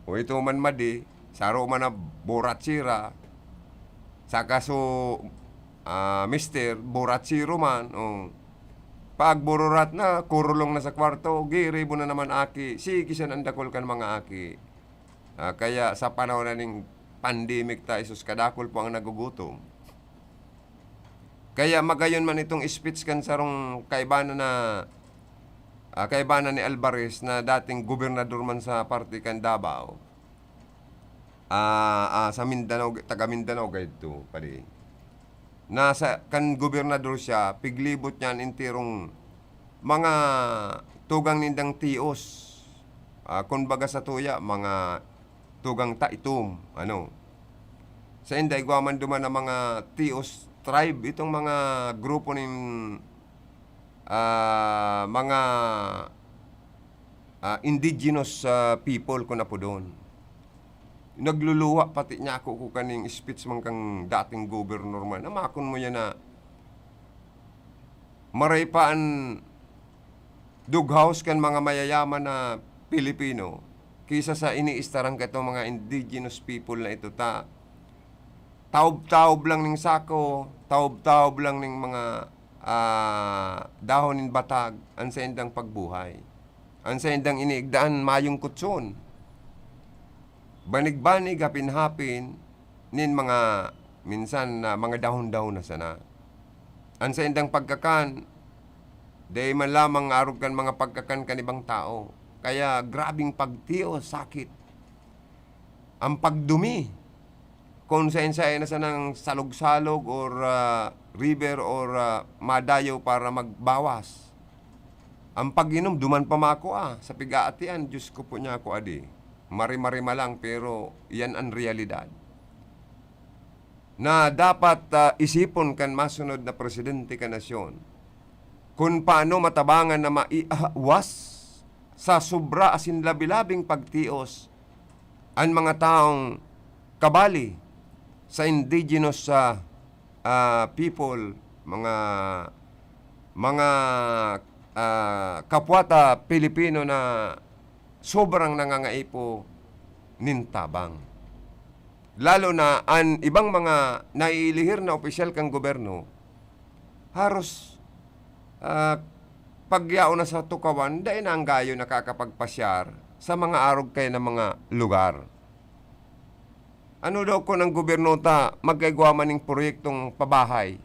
O ito man madi, saro man na boratsira. Saka so, ah, mister, boratsiro man. O. Pag bururat na, kurulong na sa kwarto, giribo na naman aki. Sige, siya ang dakul kan mga aki. Ah, kaya sa panahon na ning pandemic ta, isus, kadakul po ang nagugutom. Kaya magayon man itong speech kan sarong kaibanan na, ah, kaibanan ni Alvarez na dating gobernador man sa parte kan Davao. Ah, ah, sa Mindanao, taga Mindanao gaidto, padi. Nasa, kan gobernador siya, piglibot niya an enterong mga tugang nindang tios. Ah, kun baga sa tuya, mga tugang ta itom, ano. Sa inda, igwa man duman ang mga Tios tribe, itong mga grupo nin, ah, mga, ah, indigenous, ah, people, kun apodon. Nagluluha pati niya ako, ko kaning speech man kang dating gobernador man. Namakon mo yan na maray pa an dughaos kan mga mayayaman na Pilipino kisa sa iniistaran katong mga indigenous people na ito ta. Taob-taob lang ning sako, taob-taob lang ning mga, ah, dahon nin batag, an saindang pagbuhay. An saindang iniigdaan, mayong kutson. Banig-banig, hapin-hapin, nin mga, minsan na mga dahon-dahon na sana. An saindang pagkakan, dai man lamang arog kan mga pagkakan kan ibang tao. Kaya grabing pagtios, sakit. Ang pagdumi, kung sain-sain na sanang salog-salog or, ah, river or, ah, madayo para magbawas. Ang pag-inom, duman pa mako, ah, sa pigaatian, Diyos ko po niya ako adi. Mari-marima lang, pero yan ang realidad. Na dapat, ah, isipon kan masunod na presidente kan nasyon, kun paano matabangan na maiawas sa sobra asin labi-labing pagtios an mga taong kabali sa indigenous, ah, ah, people, mga, mga, ah, kapwa ta Pilipino na sobrang nangangaipo nin tabang. Lalo na an ibang mga naiilihir na opisyal kan gobyerno, haros, ah, pagyaon na sa tukawan, dai na anggayon nakakapagpasyar sa mga arog kaya na mga lugar. Ano daw kun ang gobyerno ta magkaigwa man ning proyektong pabahay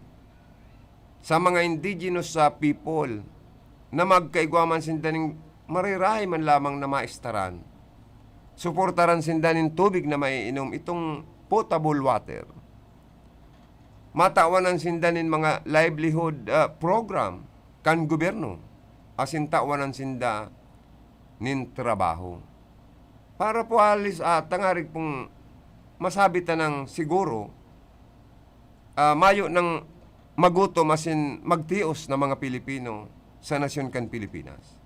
sa mga indigenous, ah, people na magkaigwa man sinda ning marirahay man lamang na maistaran, suportaran sinda nin tubig na maiinom, itong potable water. Matawan an sinda nin mga livelihood, ah, program kan gobyerno, asin tawan an sinda nin trabaho. Para po alis, ah, tangarig pong masabi tanang siguro, ah, mayo nang magutom asin magtios na mga Pilipino sa nasyon kan Pilipinas.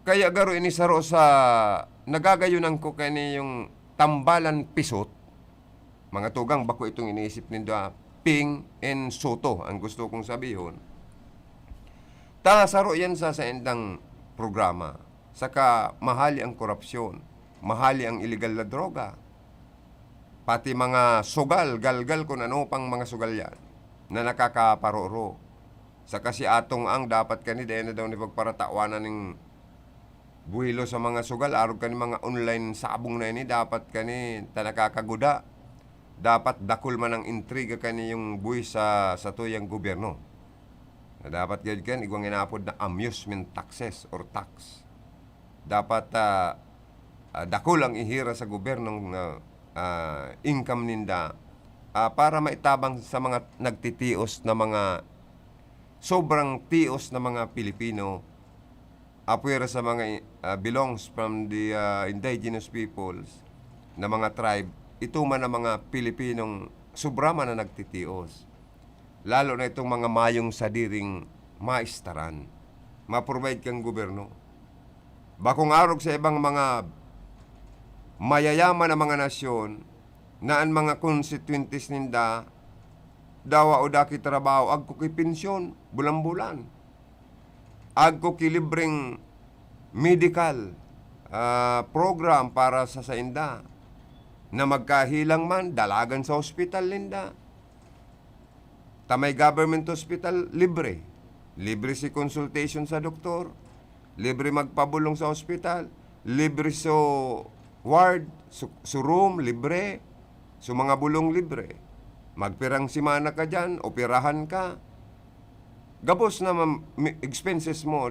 Kaya garo ini saro sa nagagayunan ko kani yung tambalan pisot. Mga tugang, bako itong iniisip nindo, ah, Ping and Soto ang gusto kong sabihon. Ta saro yan sa saindang programa. Saka mahali ang korupsyon, mahali ang iligal na droga. Pati mga sugal, galgal, kun ano pang mga sugal yan na nakakaparoro. Saka si Atong Ang dapat kani dai na daw ni pagparatawanan ning buhilo sa mga sugal, arog kani mga online sabong na ini, dapat kani ta nakakaguda. Dapat dakul man ang intriga kani yung buwis sa satuyang gobyerno. Na dapat gayud kan igwang inapod na amusement taxes or tax. Dapat, ah, ah, dakul ang ihira sa gobyernong, ah, ah, income ninda, ah, para maitabang sa mga nagtitios na mga sobrang tios na mga Pilipino, apwera sa mga, ah, belongs from the, ah, indigenous peoples na mga tribe, ito man ang mga Pilipinong sobra man na nagtitios. Lalo na itong mga mayong sadiring maistaran, ma-provide kang gobyerno. Bakong arog sa ibang mga mayayaman na mga nasyon na an mga konstituyentes ninda dawa o daki trabaho, agko ki pensyon, bulan-bulan. Agko ki libreng medical, ah, program para sa sainda. Na magkahilang man, dalagan sa ospital ninda. Ta may government hospital, libre. Libre si consultation sa doktor. Libre magpabulong sa ospital. Libre so ward, so, so room, libre. So mga bulong, libre. Magpirang semana ka dyan, operahan ka. Gabos na mam-, mi-, expenses mo,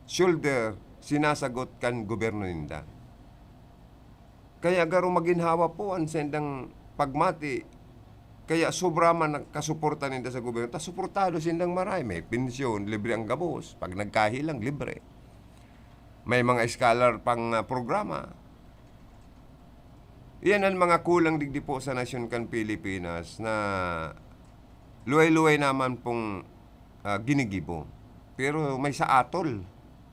shoulder, sinasagot kan gobyerno ninda. Kaya garo maginhawa po an sendang pagmati. Kaya sobra man ang kasuporta ninda sa gobyerno. Ta suportado sindang maray. May pensyon, libre ang gabos. Pag nagkahilang, libre. May mga scholar pang, ah, programa. Iyan an mga kulang digdi po sa nasyon kan Pilipinas na luway-luway naman pong, ah, ginigibo. Pero may sa atol,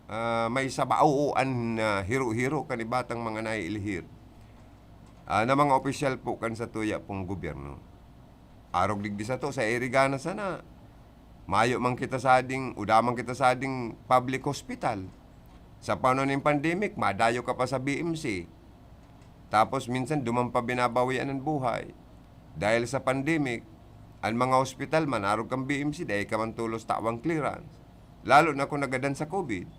ah, may sa baoan na hiro-hiro kan iba tang mga naiilihir, ah, na mga opisyal po kan satuya pong gobyerno. Arog digdi sato, sa Iriga na sana, mayo man kita sading, uda man kita sading public hospital. Sa panahon nin pandemic, madayo ka pa sa B M C. Tapos minsan, duman pa binabawian an buhay. Dahil sa pandemic, an mga hospital man, arog kan B M C, dai ka man tolos tawan clearance. Lalo na kung nagadan sa COVID.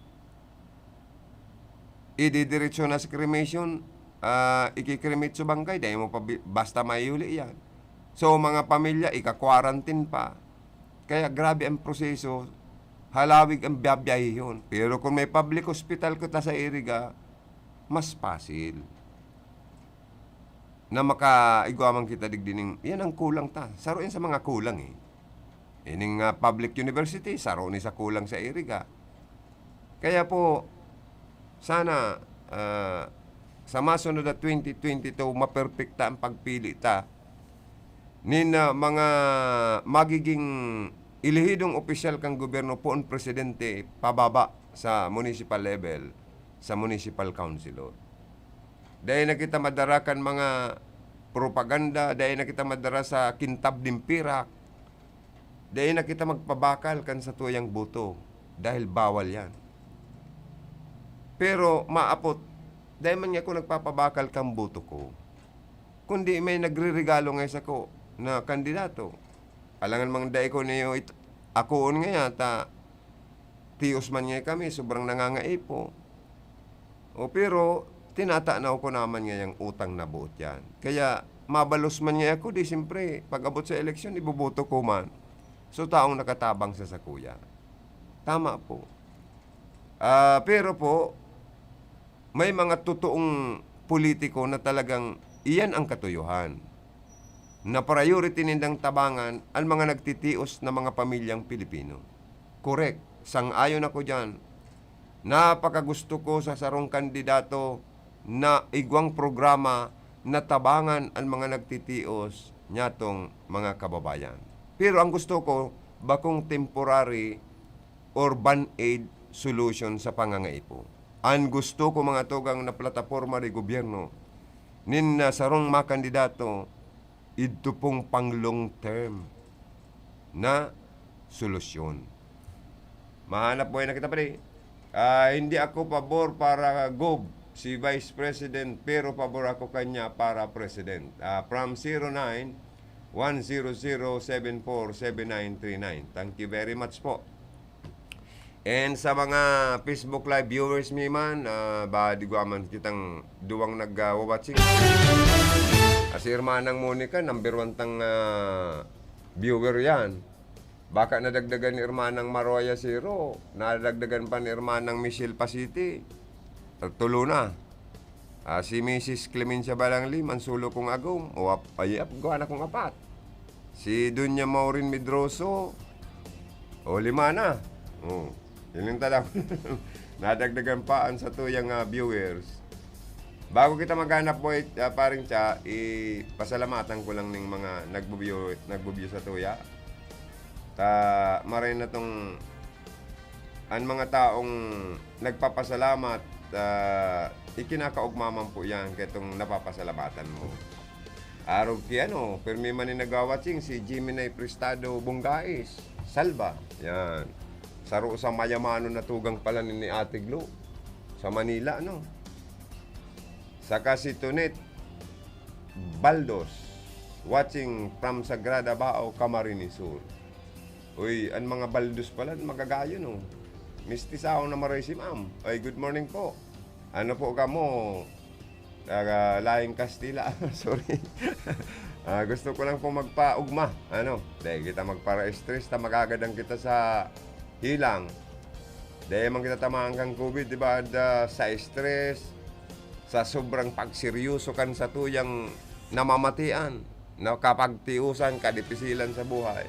Ididiretso na sa cremation, ah, iki-cremate sa bangkay, dai mo pa bi-, basta maihuli yan. So, mga pamilya, ika-quarantine pa. Kaya grabe ang proseso, halawig ang biyabiyahihon. Pero kung may public hospital kita sa Iriga, mas pasil na makaigwa man kita digdi ning, yan ang kulang ta. Saro yan sa mga kulang, eh. Ining, ah, public university, saro ni sa kulang sa Iriga. Kaya po, sana, ah, sa masunod na twenty twenty-two, maperpekta ang pagpili ta nin, ah, mga magiging elehidong opisyal kan gobyerno, poon presidente pababa sa municipal level, sa municipal councilor. Dai na kita madara kan mga propaganda, dai na kita madara sa kintab nin pirak, dai na kita magpabakal kan satuyang boto, dahil bawal yan. Pero maapot, dai man ngaya ako nagpapabakal kan boto ko, kundi may nagreregalo ngaya sako na kandidato. Alangan man dai ko niyo it-, akoon ngaya ta tios man ngaya kami, sobrang nangangaipo. O, pero tinatanaw ko naman ngayang utang na boot yan. Kaya mabalos man ngaya ako, di siyempre, pag-abot sa eleksyon, iboboto ko man. So, taong nakatabang sa sakuya. Tama po. Ah, pero po, may mga totoong politiko na talagang iyan ang katuyohan, na priority nindang tabangan an mga nagtitios na mga pamilyang Pilipino. Korek, sang-ayon ako diyan. Napakagusto ko sa sarong kandidato na igwang programa na tabangan an mga nagtitios niyatong mga kababayan. Pero ang gusto ko, bakong temporary or band-aid solution sa pangangaipo. An gusto ko, mga tugang, na plataporma de gobyerno nin, ah, sarong makandidato, idto pong pang long term na solusyon. Mahanap buhay na kita, pre. Ah, hindi ako pabor para Gob si Vice President, pero pabor ako kanya para President. Ah, from zero nine, one zero zero seven four seven nine three nine. Thank you very much po. And sa mga Facebook Live viewers mi man, ah, ba, di ko man kitang duwang nag, ah, watching. Ah, si Hermanang Monica, number one tang, ah, viewer yan. Baka nadagdagan ni Hermanang Maroya Zero, nadagdagan pa ni Hermanang Michelle Pasiti. Tulo na. Ah, si Misis Clemencia Balangli, mansulo kong agom. O, ap-, ay, ap-, gawa na kong apat. Si Doña Maureen Medroso, o, lima na. O, yun yung tala ko. Nadagdagan pa ang satuyang, ah, viewers. Bago kita maghanap buhay, ah, paring Cha, ipasalamatan ko lang ning mga nagbo-view, nagbo-view sa tuya. Ta, maray na tong, an mga taong nagpapasalamat, ah, ikinakaugma man po yan ketong napapasalamatan mo. Arog ki ano, pirmi man ni nagwawatsing si Jimmy Nay Prestado Bongais, Salva. Yan. Saro sa mayamanon na tugang pala ni, ni Ate Glo sa Manila, no? Saka si Tonet Baldos, watching from Sagrada Bao, Camarines Sur. Uy, an mga Baldos pala, magagayon, oh. Mistisahon na maray si ma'am. Ay, good morning po. Ano po kamo? Ah, lahing Kastila. Sorry. Ah, gusto ko lang po magpaugma. Ano? Dahil kita magpara-stress, ta magagadan kita sa hilang. Dahil man kita tamaan kan COVID, di ba? Da, sa stress, sa sobrang pagseryoso kan satuyang namamatian, nakapagtiusan, kadipisilan sa buhay.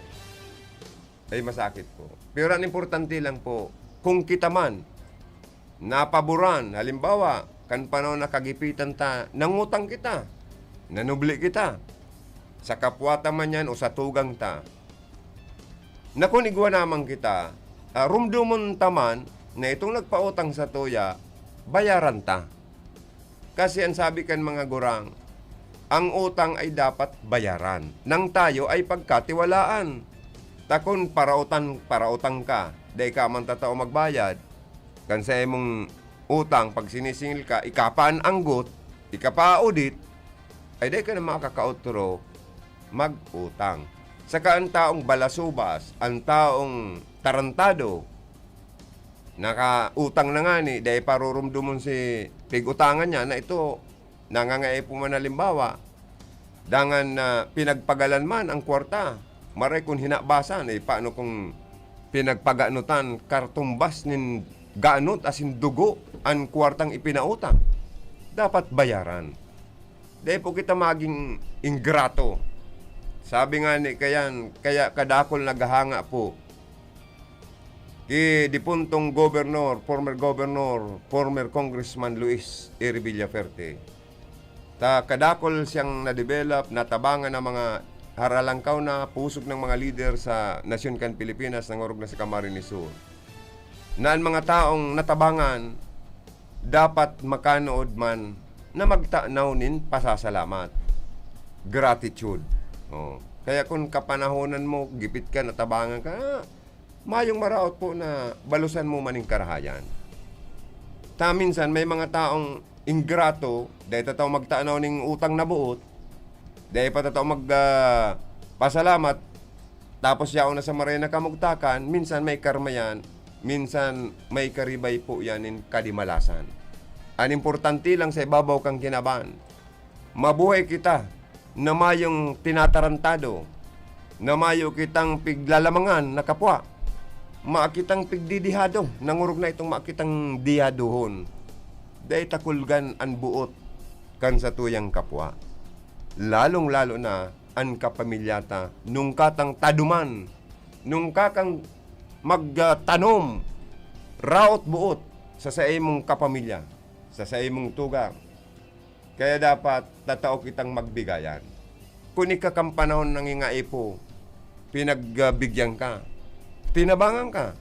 Ay, masakit po. Pero ang importante lang po, kung kita man, napaboran, halimbawa, kan panahon na kagipitan ta, nangutang kita. Nanubli kita. Sa kapwa ta man yan o sa tugang ta. Na kun igwa naman kita, ah, rumdomon ta man na itong nagpautang sa tuya, bayaran ta. Kasi ang sabi kan mga gurang, ang utang ay dapat bayaran. Nang tayo ay pagkatiwalaan. Ta kun parautang, parautang ka, dai ka man tatao magbayad, kan sa imong utang, pag sinisingil ka, ika pa an anggot, ika pa audit, ay dai ka na makakaotro mag-utang. Saka ang taong balasubas, ang taong tarantado, nakautang na ngani, dai pa rurumdomon si pig-utangan niya na ito, nangangaipo man halimbawa, dangan na pinagpagalan man ang kwarta, maray kun hinabasan, eh, paano kung pinagpaganotan, kartumbas nin ganot asin dugo an kwartang ipinautang? Dapat bayaran. Dai po kita maging ingrato. Sabi nga ni kayan, kaya kadakol naghahanga po ki dipuntong gobernador, former gobernador, former Congressman Luis Eri Villaferte. Ta kadakol siyang na-develop, natabangan ng mga haralangkaw na pusog ng mga lider sa nasyon kan Pilipinas, nangorog na sa Camarines Sur, na an mga taong natabangan dapat makanood man na magtanaw nin pasasalamat, gratitude. Oh. Kaya kung kapanahonan mo, gipit ka, natabangan ka, ah, mayong maraot po na balusan mo man nin karahayan. Ta minsan may mga taong ingrato, dai tatao magtanaw ning utang na boot, dai pa tatao mag, ah, pasalamat, tapos yaon na sa maray na kamugtakan, minsan may karma yan, minsan may karibay po yan nin kadimalasan. An importante lang sa ibabaw kang kinaban, mabuhay kita na mayong tinatarantado, na mayo kitang piglalamangan na kapwa. Maa kitang pigdidihado, nangorog na itong maa kitang dihadohon. Dai ta kulgan an boot kan satuyang kapwa. Lalong-lalo na an kapamilya ta, nungkatang tadoman, nungkakang magtanom, raot boot sa saimong kapamilya, sa saimong tugang. Kaya dapat tatao kitang magbigayan. Kun ika kan panahon nangingaipo, pinagbigyan ka, tinabangan ka.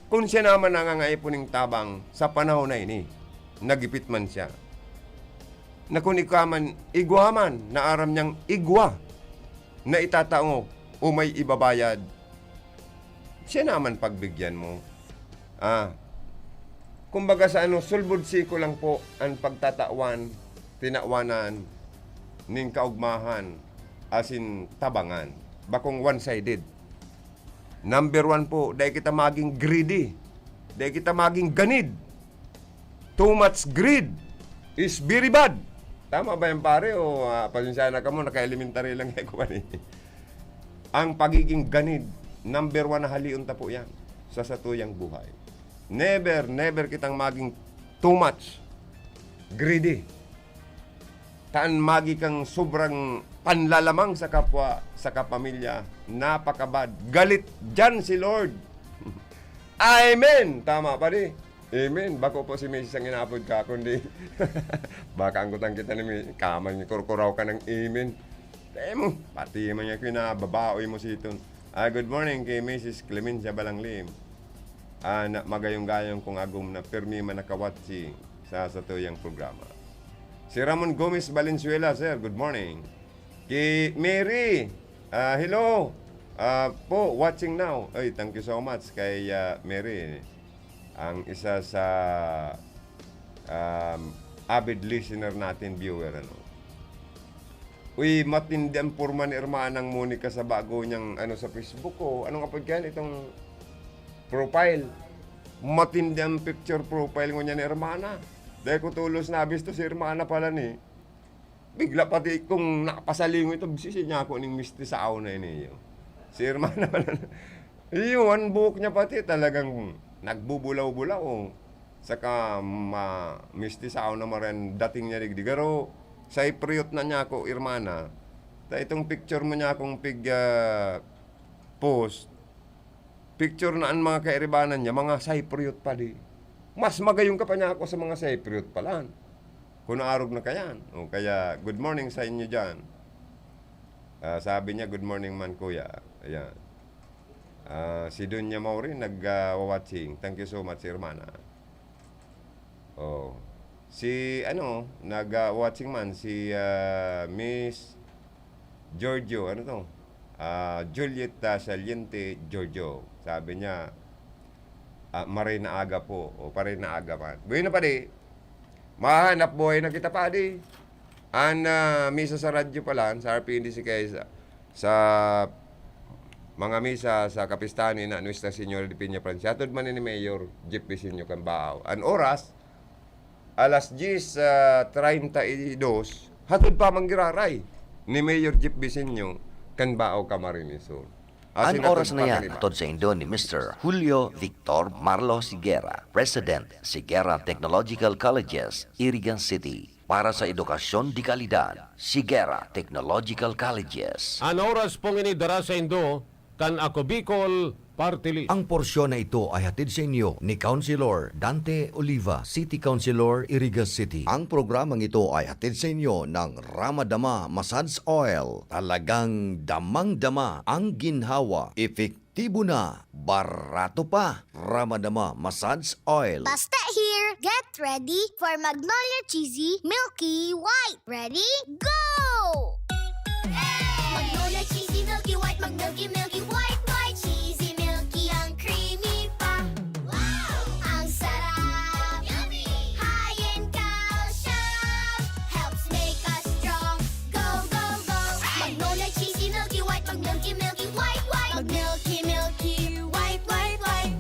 Kun siya naman nangangaipo ning tabang sa panahon na ini, nagipit man siya. Na kun ika man, igwa man, na aram niyang igwa na itatao o may ibabayad, siya naman pagbigyan mo. Ah, kumbaga sa ano, sulbod siko lang po an pagtatawan, tinawanan nin kaugmahan asin tabangan. Bakong one-sided. Number one po, dai kita maging greedy. Dai kita maging ganid. Too much greed is very bad. Tama ba yan, pare? O, ah, pasensya na kamo, naka-elementary lang ako, ano eh. Ang pagiging ganid, number one na halion ta po yan sa satuyang buhay. Never, never kitang maging too much greedy. Ta an magi kang sobrang panlalamang sa kapwa, sa kapamilya, napakabad. Galit diyan si Lord. Amen! Tama, pare? Amen. Bako po si misis ang inapod ka, kundi baka anggotan kita ni mi-, kaman, kurkuraw ka ng amen. Tayo mo, pati man niya kinababaoy mo si Ton. Ah, good morning kay misis Clemencia Balanglim. Ah, na, magayong-gayong kung agom na pirmi man nakawatching sa satuyang programa. Si Ramon Gomez Valenzuela, sir, good morning. Ki Mary, ah, hello. Ah, po, watching now. Ay, thank you so much kay, ah, Mary. Ang isa sa, um, avid listener natin, viewer, ano. Uy, matindi ang porma ni Hermanang Monica sa bago niyang, ano, sa Facebook, oh. Ano nga pagkain itong profile? Matindi ang picture profile ngunyan ni Hermana. Dahil ko tulos nabisto si Hermana pala ni. Bigla pati kung nakapasalingon ito, sisi niya ako ning misti sa aw na ini, oh. Si Hermana pala. Iyo, ang buhok niya pati talagang nagbubulaw-bulaw, oh. Saka ma-, misti sa aw na maran dating niya digdi. Pero Cypriot na niya ako, Hermana. Ta itong picture mo niya akong pig, ah, post, picture na ang mga kairibanan niya, mga Cypriot pa di. Mas magayong ka pa niya ako sa mga Cypriot pala. Kuno arog na kayan. O kaya, "Good morning sa inyo diyan." Ah, sabi niya, "Good morning man, kuya." Ayan. Ah, si Doña Maureen nag, ah, wa-watching. Thank you so much, hermana. Oh. Si, ano, nag, ah, watching man, si, ah, Miss Giorgio, ano to? Ah, Juliet, ah, Saliente Giorgio. Sabi niya, ah, "Maray na aga po." O, "Paray na aga man." Bueno, padi, mahanap buhay na kita, padi. An, ah, misa sa radyo pala, sa R P N D C K, sa, sa mga misa sa kapistahan ni na Nuestra Señora de Peña Francia, hatod man ni Mayor Jeff Vicencio kan Baao. An oras, alas dyes, ah, treinta y dos, hatod pa man giraray ni Mayor Jeff Vicencio kan Baao, Camarines Sur. Asin An oras na yan, atod pa kan iba. Atod sa indo ni Mister Julio Victor Marlos Higuera, President, Higuera Technological Colleges, Irigan City. Para sa edukasyon de kalidad, Higuera Technological Colleges. An oras pong ini dara sa indo kan Ako Bicol Party List. Ang porsyon na ito ay hatid sa inyo ni Councilor Dante Oliva, City Councilor, Iriga City. Ang programang ito ay hatid sa inyo ng Ramadama Massage Oil. Talagang damang-dama ang ginhawa. Epektibo na, barato pa. Ramadama Massage Oil. Basta here, get ready for Magnolia Cheesy Milky White. Ready? Go! Magnolia Cheesy Milky White, mag-milky, milky, white, white, cheesy, milky, ang creamy pa. Wow! Ang sarap! Yummy! High in calcium, helps make us strong. Go, go, go! Magnolia Cheesy Milky White, mag-milky, milky, white, white, mag-milky, milky, white, white, white.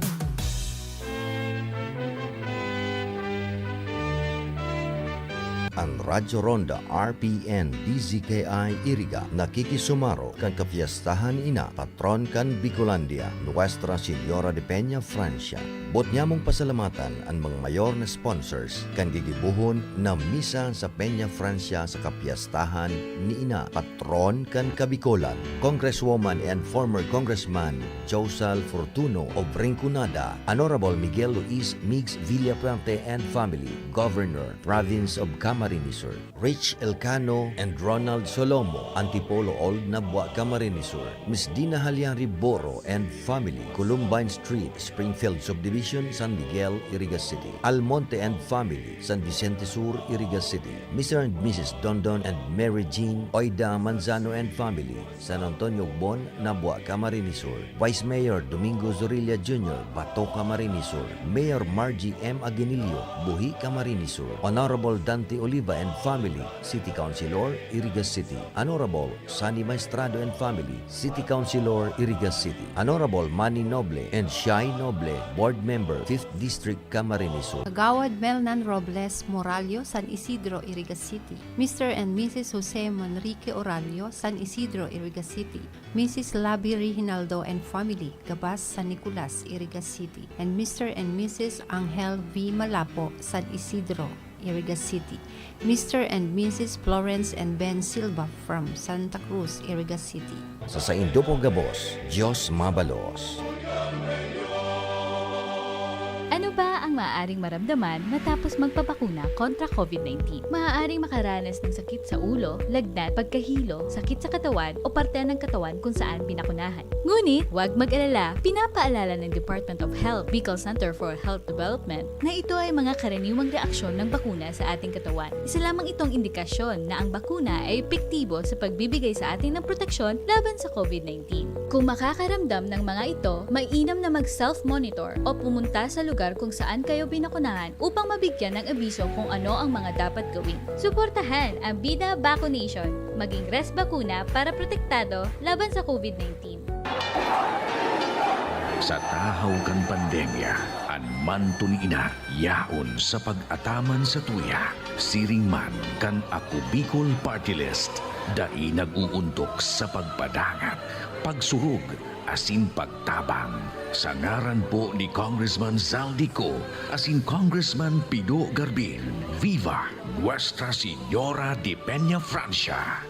An Radyo Ronda, R P N, D Z K I, Iriga, nakikisumaro kan kapiyastahan ni Ina, patron kan Bicolandia, Nuestra Señora de Peña, Francia. Boot nyamong pasalamatan an mga mayor na sponsors kan gigibohon na misa sa Peña, Francia, sa kapiyastahan ni Ina, patron kan Kabicolan, Congresswoman and former Congressman Josal Fortuno of Rinconada, Honorable Miguel Luis Migs Villafuerte and family, Governor, Province of Camarines Sur, Rich Elcano and Ronald Solomo, Antipolo Old, Nabua, Camarines Sur, Miss Dina Haliari Boro and family, Columbine Street, Springfield Subdivision, San Miguel, Iriga City, Almonte and family, San Vicente Sur, Iriga City, Mister and Missus Dondon and Mary Jean Oida Manzano and family, San Antonio Bon, Nabua, Camarines Sur, Vice Mayor Domingo Zorilla Junior, Bato, Camarines Sur, Mayor Margie M Aguinillo, Buhi, Camarines Sur, Honorable Dante Oliva and family, City Councilor, Iriga City, Honorable Sunny Maestrado and family, City Councilor, Iriga City, Honorable Manny Noble and Shai Noble, Board Member, Fifth District, Camarines Sur. Kagawad Melnan Robles Morallo, San Isidro, Iriga City. Mister and Missus Jose Manrique Orallo, San Isidro, Iriga City. Missus Labi Reginaldo and family, Gabas, San Nicolas, Iriga City. And Mister and Missus Angel V Malapo, San Isidro, Iriga City. Mister and Missus Florence and Ben Silva from Santa Cruz, Iriga City. Sa saindo po gabos, Diyos mabalos. Ano ba ang maaaring maramdaman matapos magpabakuna kontra COVID nineteen? Maaaring makaranas ng sakit sa ulo, lagnat, pagkahilo, sakit sa katawan o parte ng katawan kung saan binakunahan. Ngunit, huwag mag-alala, pinapaalala ng Department of Health, Bicol Center for Health Development, na ito ay mga karaniwang reaksyon ng bakuna sa ating katawan. Isa lamang itong indikasyon na ang bakuna ay epektibo sa pagbibigay sa atin ng proteksyon laban sa COVID nineteen. Kung makakaramdam ng mga ito, mainam na mag-self-monitor o pumunta sa lugar kung saan kayo binakunahan upang mabigyan ng abiso kung ano ang mga dapat gawin. Suportahan ang Bida Vaccination. Maging Res Bakuna para protektado laban sa COVID nineteen. Sa tahaw kan pandemya, an manto ni Ina yaon sa pag-ataman sa tuya. Siring man kan Ako Bicol Party List, dai nag-uuntok sa pagpadangat, pagsurog, asin pagtabang. Sa ngaran po ni Congressman Zaldy Co asin Congressman Pido Garbin, viva Nuestra Señora de Peña Francia!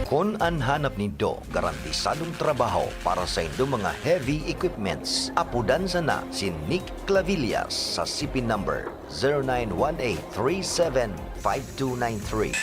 Kun an hanap nindo garantisadong trabaho para sa indong mga heavy equipments, apodan sana si Nick Clavillas sa C P number zero nine one eight three seven five two nine three.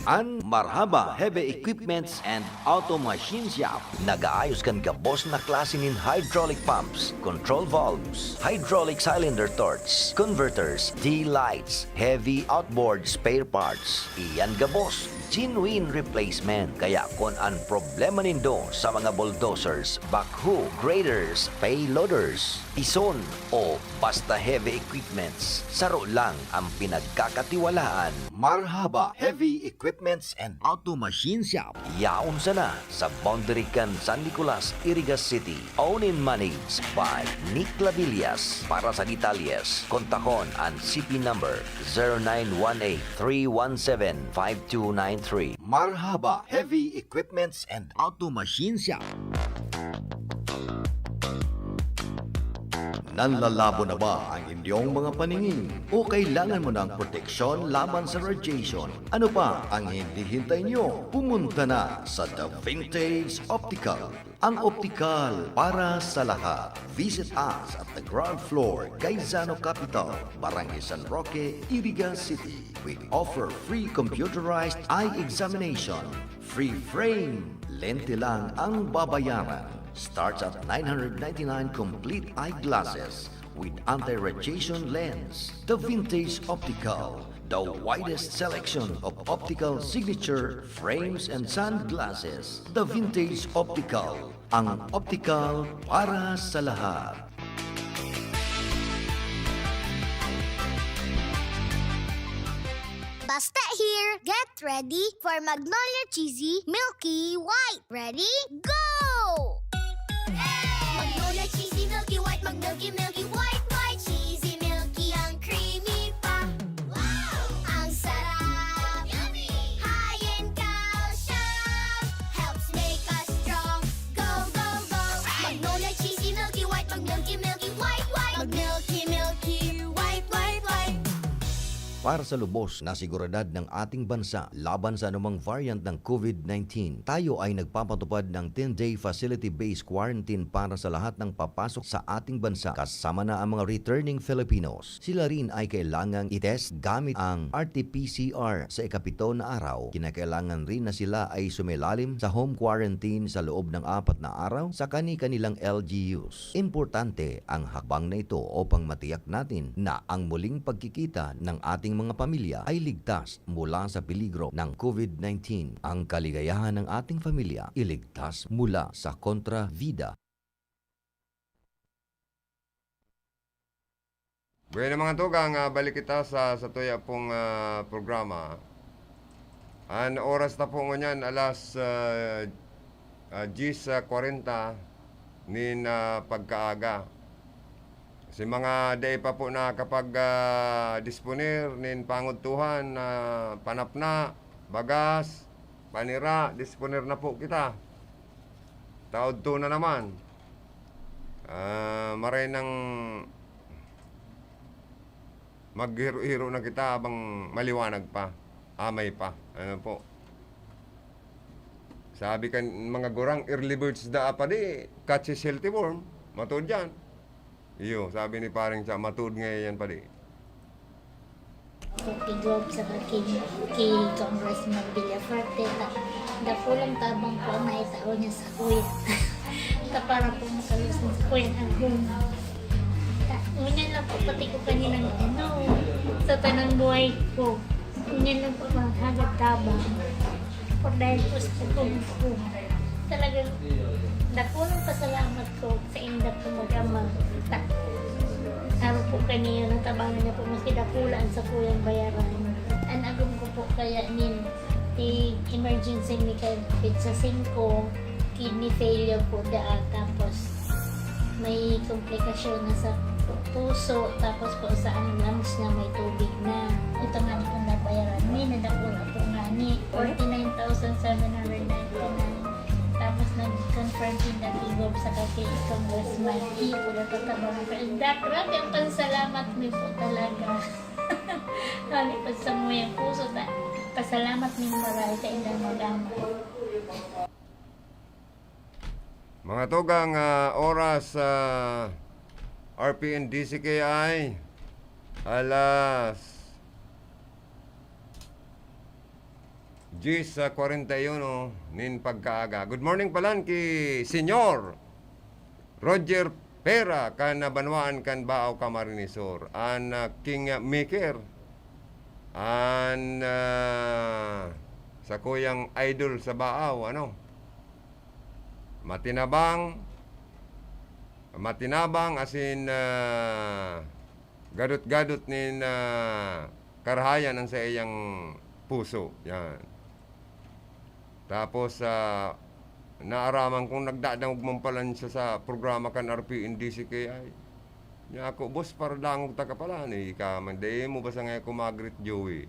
An Marhaba Heavy Equipments and Auto Machine Shop nag-aayos kan gabos na klase nin hydraulic pumps, control valves, hydraulic cylinder torch, converters, D-lights, heavy outboard spare parts. Iyan gabos, genuine replacement. Kaya kun an problema nindo sa mga bulldozers, backhoe, graders, payloaders, pison, o basta heavy equipments, saro lang ang pinagkakatiwalaan. Marhaba Heavy Equipments and Auto Machine Shop. Yaon sana sa boundary kan San Nicolas, Iriga City. Owned and managed by Nick Labillas. Para sa detalyes, kontakon an C P number zero nine one eight three one seven five two nine three. Marhaba Heavy Equipments and Auto Machine Shop. Nanlalabo na ba ang inyong mga paningin? O kailangan mo ng proteksyon laban sa radiation? Ano pa ang hinihintay nyo? Pumunta na sa The Vintage Optical, ang optikal para sa lahat. Visit us at the ground floor, Gaisano Capital, Barangay San Roque, Iriga City. We offer free computerized eye examination, free frame. Lente lang ang babayaran. Starts at nine hundred ninety-nine complete eyeglasses with anti-radiation lens. The Vintage Optical, the widest selection of optical signature frames and sunglasses. The Vintage Optical, ang optical para sa lahat. Basta here, get ready for Magnolia Cheesy Milky White. Ready? Go! Magnolia Cheesy Milky White, mag-milky, milky, white, white, cheesy, milky, ang creamy pa. Wow! Ang sarap! Yummy! High in calcium, helps make us strong. Go, go, go! Magnolia Cheesy Milky White, mag-milky, milky, white, white, mag-milky, milky, white, white, white. Para sa lubos na seguridad ng ating bansa laban sa anumang variant ng COVID nineteen, tayo ay nagpapatupad ng ten-day facility-based quarantine para sa lahat ng papasok sa ating bansa, kasama na ang mga returning Filipinos. Sila rin ay kailangang i-test gamit ang R T P C R sa ikapito na araw. Kinakailangan rin na sila ay sumilalim sa home quarantine sa loob ng apat na araw sa kani-kanilang L G Us. Importante ang hakbang na ito upang matiyak natin na ang muling pagkikita ng ating mga pamilya ay ligtas mula sa peligro ng COVID nineteen. Ang kaligayahan ng ating pamilya iligtas mula sa kontrabida. Bueno, mga tugang, ah, balik kita sa, sa tuya pong, ah, programa. An oras na po ngunyan, alas, ah, ah, diyes kwarenta nin, ah, pagkaaga. Si mga dai pa po nakakapag, ah, disponer nin pangudtuhan na panapna, bagas, panira, disponer na po kita. Taod to na naman. Ah, maray nang maghiro-hiro na kita habang maliwanag pa, amay pa. Ano po? Sabi kan mga gurang, "Early birds da apa di, catches healthy worm." Matuod yan. Iyo, sabi ni pareng siya, matuod ngayon yan, padi. Ki Gob saka ki, ki Congressman Villafuerte, ta, dakulang tabang po ang naitao niya sa kuya. Ta, para po makalusan sa kuya ng home. Ta, ngunyan lang po, pati ko kaninang, ano, sa tanang buhay ko. Ngunyan lang po, mga hagad tabang. Por dahil po sa pagkukuha. Talagang dakulang pasalamat ko sa inda po mag-ama. Ta-, aro po kaniya, natabangan niya po, maski dakula an sakuyang bayaran. An agom ko po kaya nin, ti emergency mi kay petsa singko, kidney failure po daan, tapos may komplikasyon na sa pu-, puso, tapos po sa ang lungs niya may tubig na. Ito nga po nabayaran mi, nadakula po nga ni forty-nine thousand seven hundred ninety-nine. Tapos nag-confirm din na tigog sa kay Congressman E. Pula Tatabang. Grabe ang pansalamat mi po talaga. Kami po sa muyang puso na Pasalamat nin maray sa indang mag-ama. Mga tugang, ah, oras sa R P N D C K I, alas diyes kwarenta y uno nin pagkaaga. Good morning palan ki Senyor Roger Pera kan banwaan kan Baao, Camarines Sur. An, ah, King Maker, an, ah, sakuyang idol sa Baao, ano? Matinabang, matinabang asin, ah, gadot-gadot nin, ah, karahayan an saiyang puso. Yan. Tapos, ah, naaraman kong nagdadangog man palan siya sa programa kan R P N D C K I. Niya ako, "Boss, paradangog taka palan, eh, ika man, dai mo ba sangay ako mag-greet, Joey?"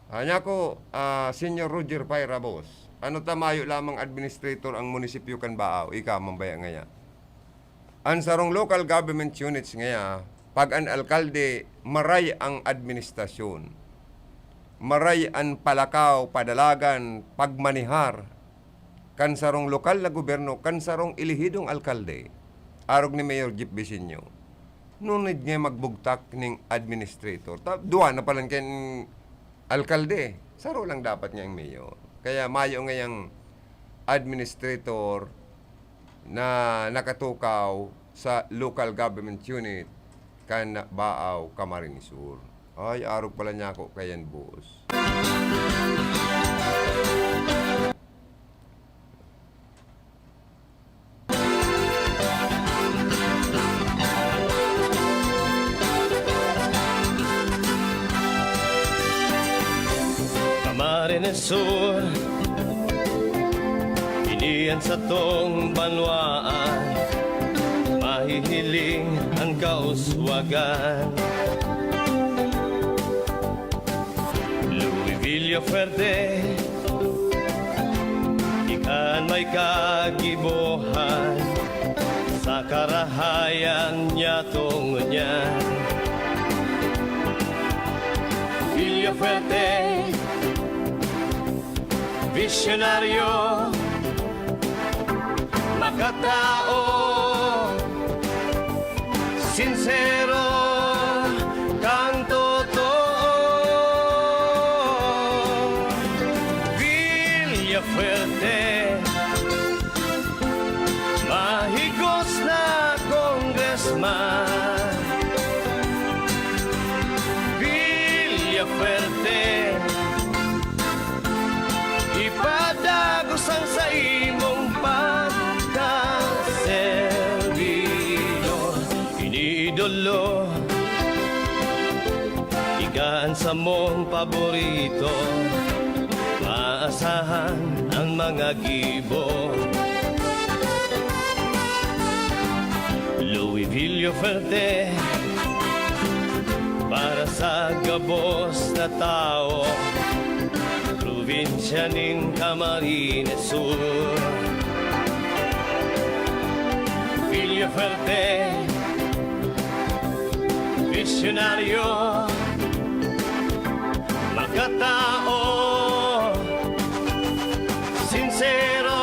Ah, niya ako, ah, Senyor Roger Paira, boss, ano ta, mayo lamang administrator ang munisipyo kan Baao, ika man baya ngaya? An sarong local government units ngaya, pag an alkalde, maray ang administrasyon, maray an palakaw, padalagan, pagmanehar kan sarong lokal na gobyerno, kan sarong elehidong alkalde, arog ni Mayor Jeff Vicenio. No need nga magbugtak ning administrator. Ta-, duwa na palan kan alkalde, saro lang dapat nga ang mayor. Kaya mayo ngayang administrator na nakatukaw sa local government unit kan Baao, Camarines Sur. Ay, arog pala niya ako kayan, boss. Camarines Sur, ini an satong banwaan, mahihiling an kauswagan. Louis Villafuerte, ika an may kagibohan sa karahayan niya tungod niyan. Villafuerte, visyonaryo, makatao, sinsero, kang totoo. Villafuerte, mahigos na kongresman. Villafuerte, ipadagos ang saimong pagkaservidor. Iniidolo, ika an samong paborito. Maasahan ang mga gibo. Louis Villafuerte, para sa gabos na tawo, probinsya nin Camarines Sur. Villafuerte, visyonaryo, makatao, sinsero,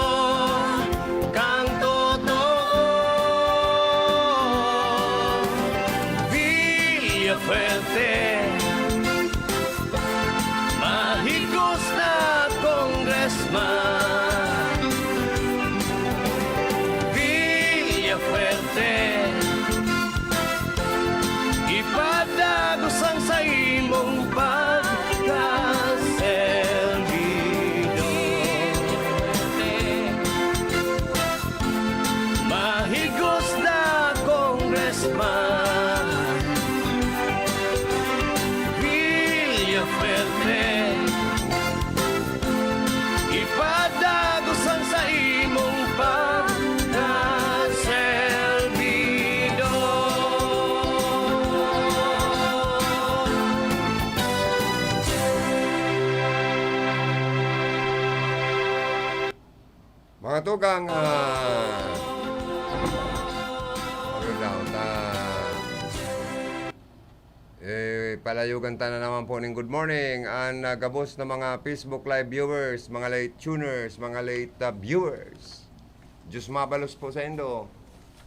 kang totoo. Villafuerte, mahigos na kongresman. Villafuerte, ipadagos ang saimong pagkaservidor. Mahigos na kongresman. Villafuerte, ipadagos ang saimong pagkaservidor. Mga tugang, ah, ano daw, ta-, Eh, palayogan ta na naman po ning good morning. Ang, ah, gabos na mga Facebook Live viewers, mga late tuners, mga late, ah, viewers. Diyos mabalos po sa indo.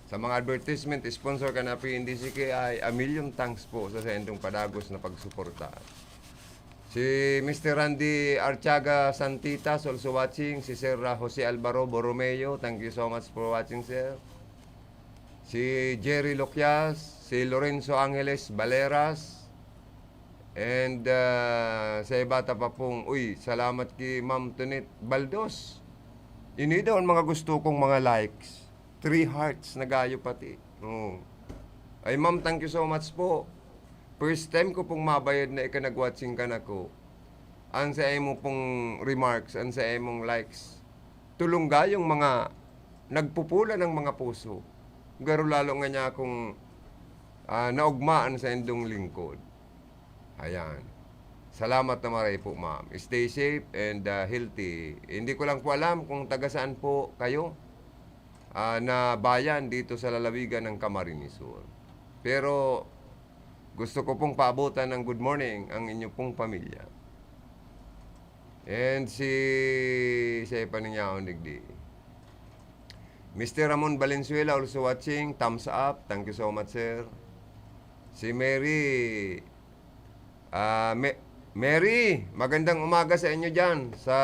Sa mga advertisement, sponsor kan P N D C K I, a million thanks po sa, sa indong padagos na pagsuporta. Si Mister Randy Artiaga Santitas also watching. Si Sir, ah, Jose Alvaro Borromeo, thank you so much for watching, sir. Si Jerry Loquias, si Lorenzo Angeles Valeras, and, ah, sa iba ta pa pong, uy, salamat ki Ma'am Tonet Baldos. Ini daw an mga gusto kong mga likes. Three hearts na gayo pati. Oo. Ay, ma'am, thank you so much po. First time ko pong mabayad na ika nag-watching kan ako. Ang sa imo pong remarks, ang sa imong likes, tulong gayong mga nagpupula ng mga puso. Garo lalo nga niya akong, ah, naugmaan sa indong lingkod. Ayan. Salamat na maray po, ma'am. Stay safe and, ah, healthy. Hindi ko lang po alam kung taga saan po kayo, ah, na bayan dito sa lalawigan ng Camarines Sur. Pero gusto ko pong paabutan ng good morning ang inyo pong pamilya. And si, siya pa ning yaon digdi. Mister Ramon Valenzuela also watching. Thumbs up. Thank you so much, sir. Si Mary, ah, Me-, Mary, magandang umaga sa inyo diyan sa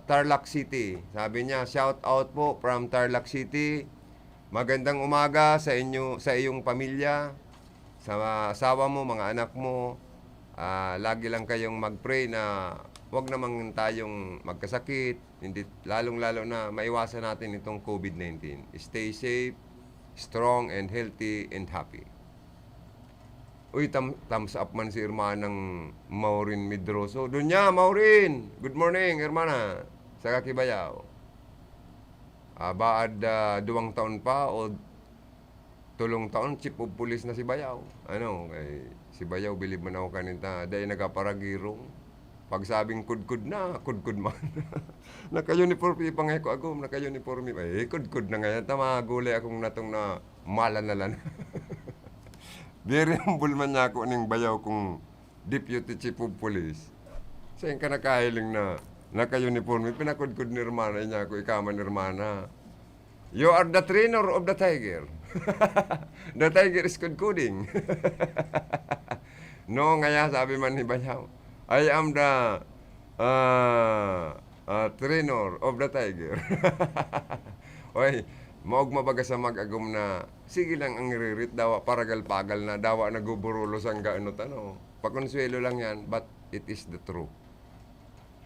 Tarlac City. Sabi niya, "Shout out po from Tarlac City. Magandang umaga sa inyo, sa iyong pamilya, sa asawa mo, mga anak mo. Ah, lagi lang kayong mag-pray na wag naman tayong magkasakit, hindi, lalong-lalo na maiwasan natin itong COVID nineteen. Stay safe, strong and healthy and happy." Uy, tam-, thumbs up man si Hermanang Maureen Medroso. Dunya, Maureen! Good morning, Hermana! Sa Kakibayaw. Ah, baad, ah, duwang taon pa o tulong taon, chief of police na si Bayaw. Ano, kay si Bayaw, bilib man ako kaninta, dai nagkaparagirong. Pagsabing kudkod na, kudkod man. Naka-uniforme pa nga ako, agom, naka-uniforme. Eh, kudkod na ngayon, tama, gulay akong natong na malanalan. Very humble man niya ako ning Bayaw kung Deputy Chief of Police. Sain ka nakahiling na naka-uniforme, pinakudkod ni Hermana, niya ako, "Ikaw man, Hermana. You are the trainer of the tiger. The tiger is kudkuding." "No, ngaya," sabi man ni Bayaw, "I am the, ah, ah, trainer of the tiger." Oy, maogma baga sa mag-agom na, sige lang ang ririt, dawa paragal-pagal na, dawa naguburulos ang gaanot, ano. Pakonsuelo lang yan, but it is the truth.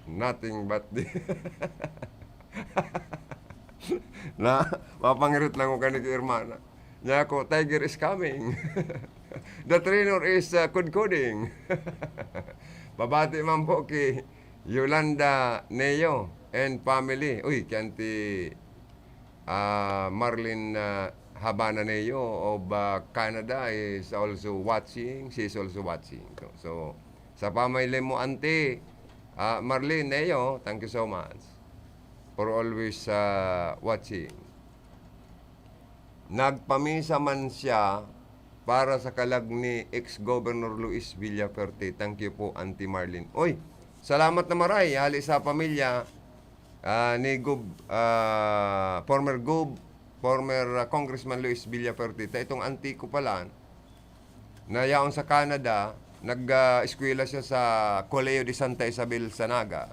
Nothing but the na, mapangirit lang ko kani ki Hermana. Niya ako, "Tiger is coming." The trainer is, uh, kudkuding. Pabati man po ki Yolanda Neo and family. Uy, ki Auntie, ah, Marlene, ah, Habana Neo of, ah, Canada is also watching. She is also watching. So, so, sa pamilya mo, Auntie, ah, Marlene Neo, thank you so much for always, ah, watching. Nagpamisa man siya para sa kalag ni ex-Governor Luis Villafuerte. Thank you po, Auntie Marlene. Oy, salamat na maray, hali sa pamilya, ah, ni Gov-, ah, former Gov-, former, ah, Congressman Luis Villafuerte. Ta itong auntie ko pala, na yaon sa Canada, nag, ah, eskwela siya sa Colegio de Santa Isabel sa Naga.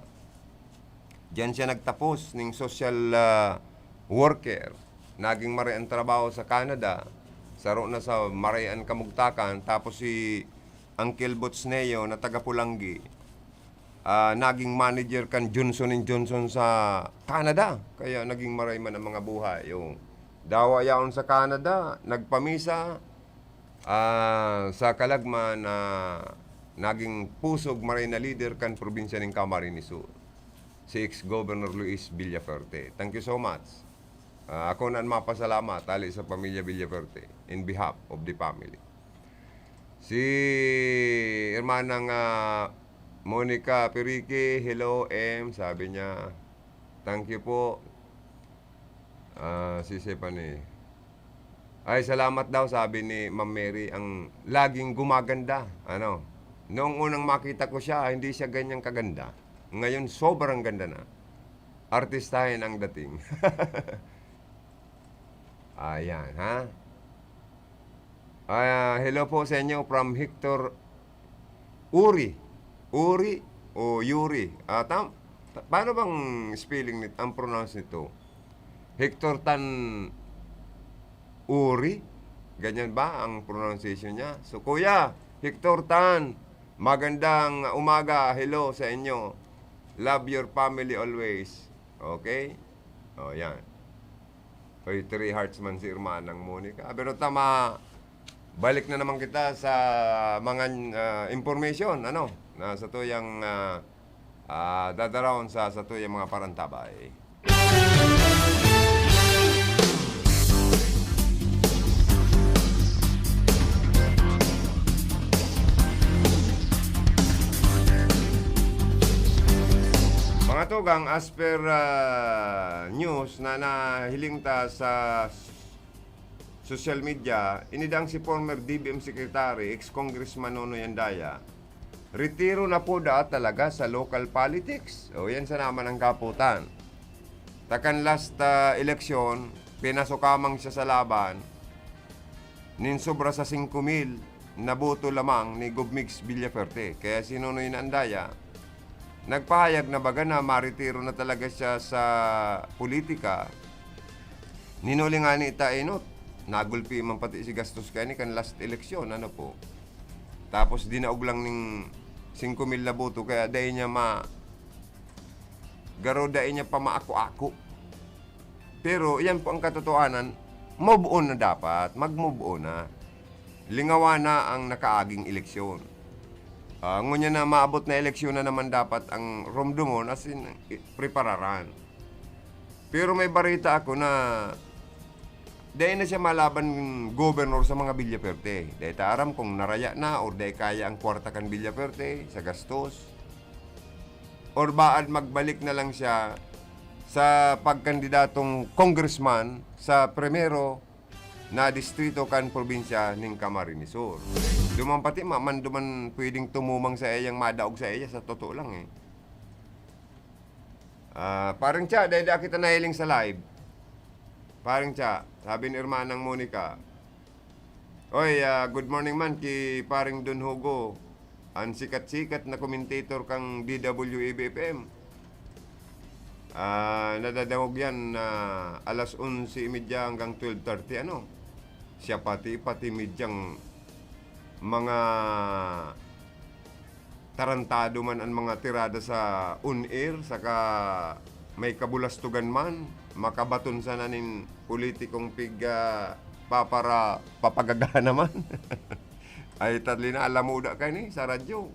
Diyan siya nagtapos ning social, ah, worker. Naging maray ang trabaho sa Canada. Saro na sa maray an kamugtakan. Tapos si Uncle Boots Neo na taga Polangui, ah, naging manager kan Johnson and Johnson sa Canada. Kaya naging maray man ang mga buhay. Oh. Dawa yaon sa Canada, nagpamisa, ah, sa kalagma na naging pusog maray na lider kan probinsya nin Camarines Sur, si ex-Governor Luis Villafuerte. Thank you so much. Ah, ako na mapasalamat hali sa pamilya Villafuerte in behalf of the family. Si Hermanang, ah, Monica Perique, "Hello, M," sabi niya. Thank you po. Ah, si Stephanie. Ay, salamat daw, sabi ni Ma'am Mary, ang laging gumaganda. Ano? Noong unang makita ko siya, hindi siya ganyang kaganda. Ngayon, sobrang ganda na. Artistahin ang dating. Ayan, ha? Ah, hello po sa inyo from Hector Uri. Uri o Yuri? Ah, tam-, ta-, paano bang spelling nit-, ang pronounce nito? Hector Tan Uri? Ganyan ba ang pronunciation niya? So, Kuya Hector Tan, magandang umaga. Hello sa inyo. Love your family always. Okay? O, yan. Oy, three hearts man si Hermanang Monica. Pero tama, balik na naman kita sa mga, ah, information, ano, na sa tuyang, ah, ah, dadarawon sa, sa tuyang mga parantabay. Mga tugang, as per, ah, news na nahiling ta sa s-, social media, inidang si former D B M Secretary, ex-Congressman Nonoy Andaya, retiro na po daw talaga sa local politics. O, yan sa naman ang kaputan. Takan last, ah, eleksyon, pinasukamang siya sa laban, nin sobra sa singko mil na boto lamang ni Gov Migs Villafuerte. Kaya si Nonoy na Andaya, nagpahayag na baga na maretiro na talaga siya sa politika. Nin huli ngani ta enot, nagulpi man pati si Gastos kani kan last eleksyon, ano po. Tapos dinaog lang ning singko mil na boto, kaya dai niya ma-, garo dai niya pa maako-ako. Pero iyan po ang katotohanan, move on na dapat, mag-move on na. Lingawa na ang nakaaging eleksyon. Ah, ngunyan na maabot na eleksyon na naman dapat ang romdomon, as in, i-, prepararan. Pero may barita ako na dai na siya malaban governor sa mga Villafuerte. Dai ta aram kung naraya na or dai kaya ang kwarta kan Villafuerte sa gastos. Or baad magbalik na lang siya sa pagkandidatong congressman sa primero na distrito kan probinsya nin Camarines Sur. Duman pati ma-, man duman pwedeng tumumang sa iyang madaog sa iya, sa totoo lang, eh. Ah, Paring Cha, dai, dai kita nahiling sa live. Paring Cha, sabi ni Hermanang Monica, "Oy, ah, good morning man ki Paring Don Hugo, an sikat-sikat na commentator kan D W A B F M. Ah, nadadangog yan na alas onse y media hanggang twelve thirty, ano? Siya pati, pati medyang mga tarantado man an mga tirada sa on-air, saka may kabulastugan man, makabaton sana nin politikong pig, ah, papara-, papagagana man." Ay, tadli na, alamuda kaini sa radyo.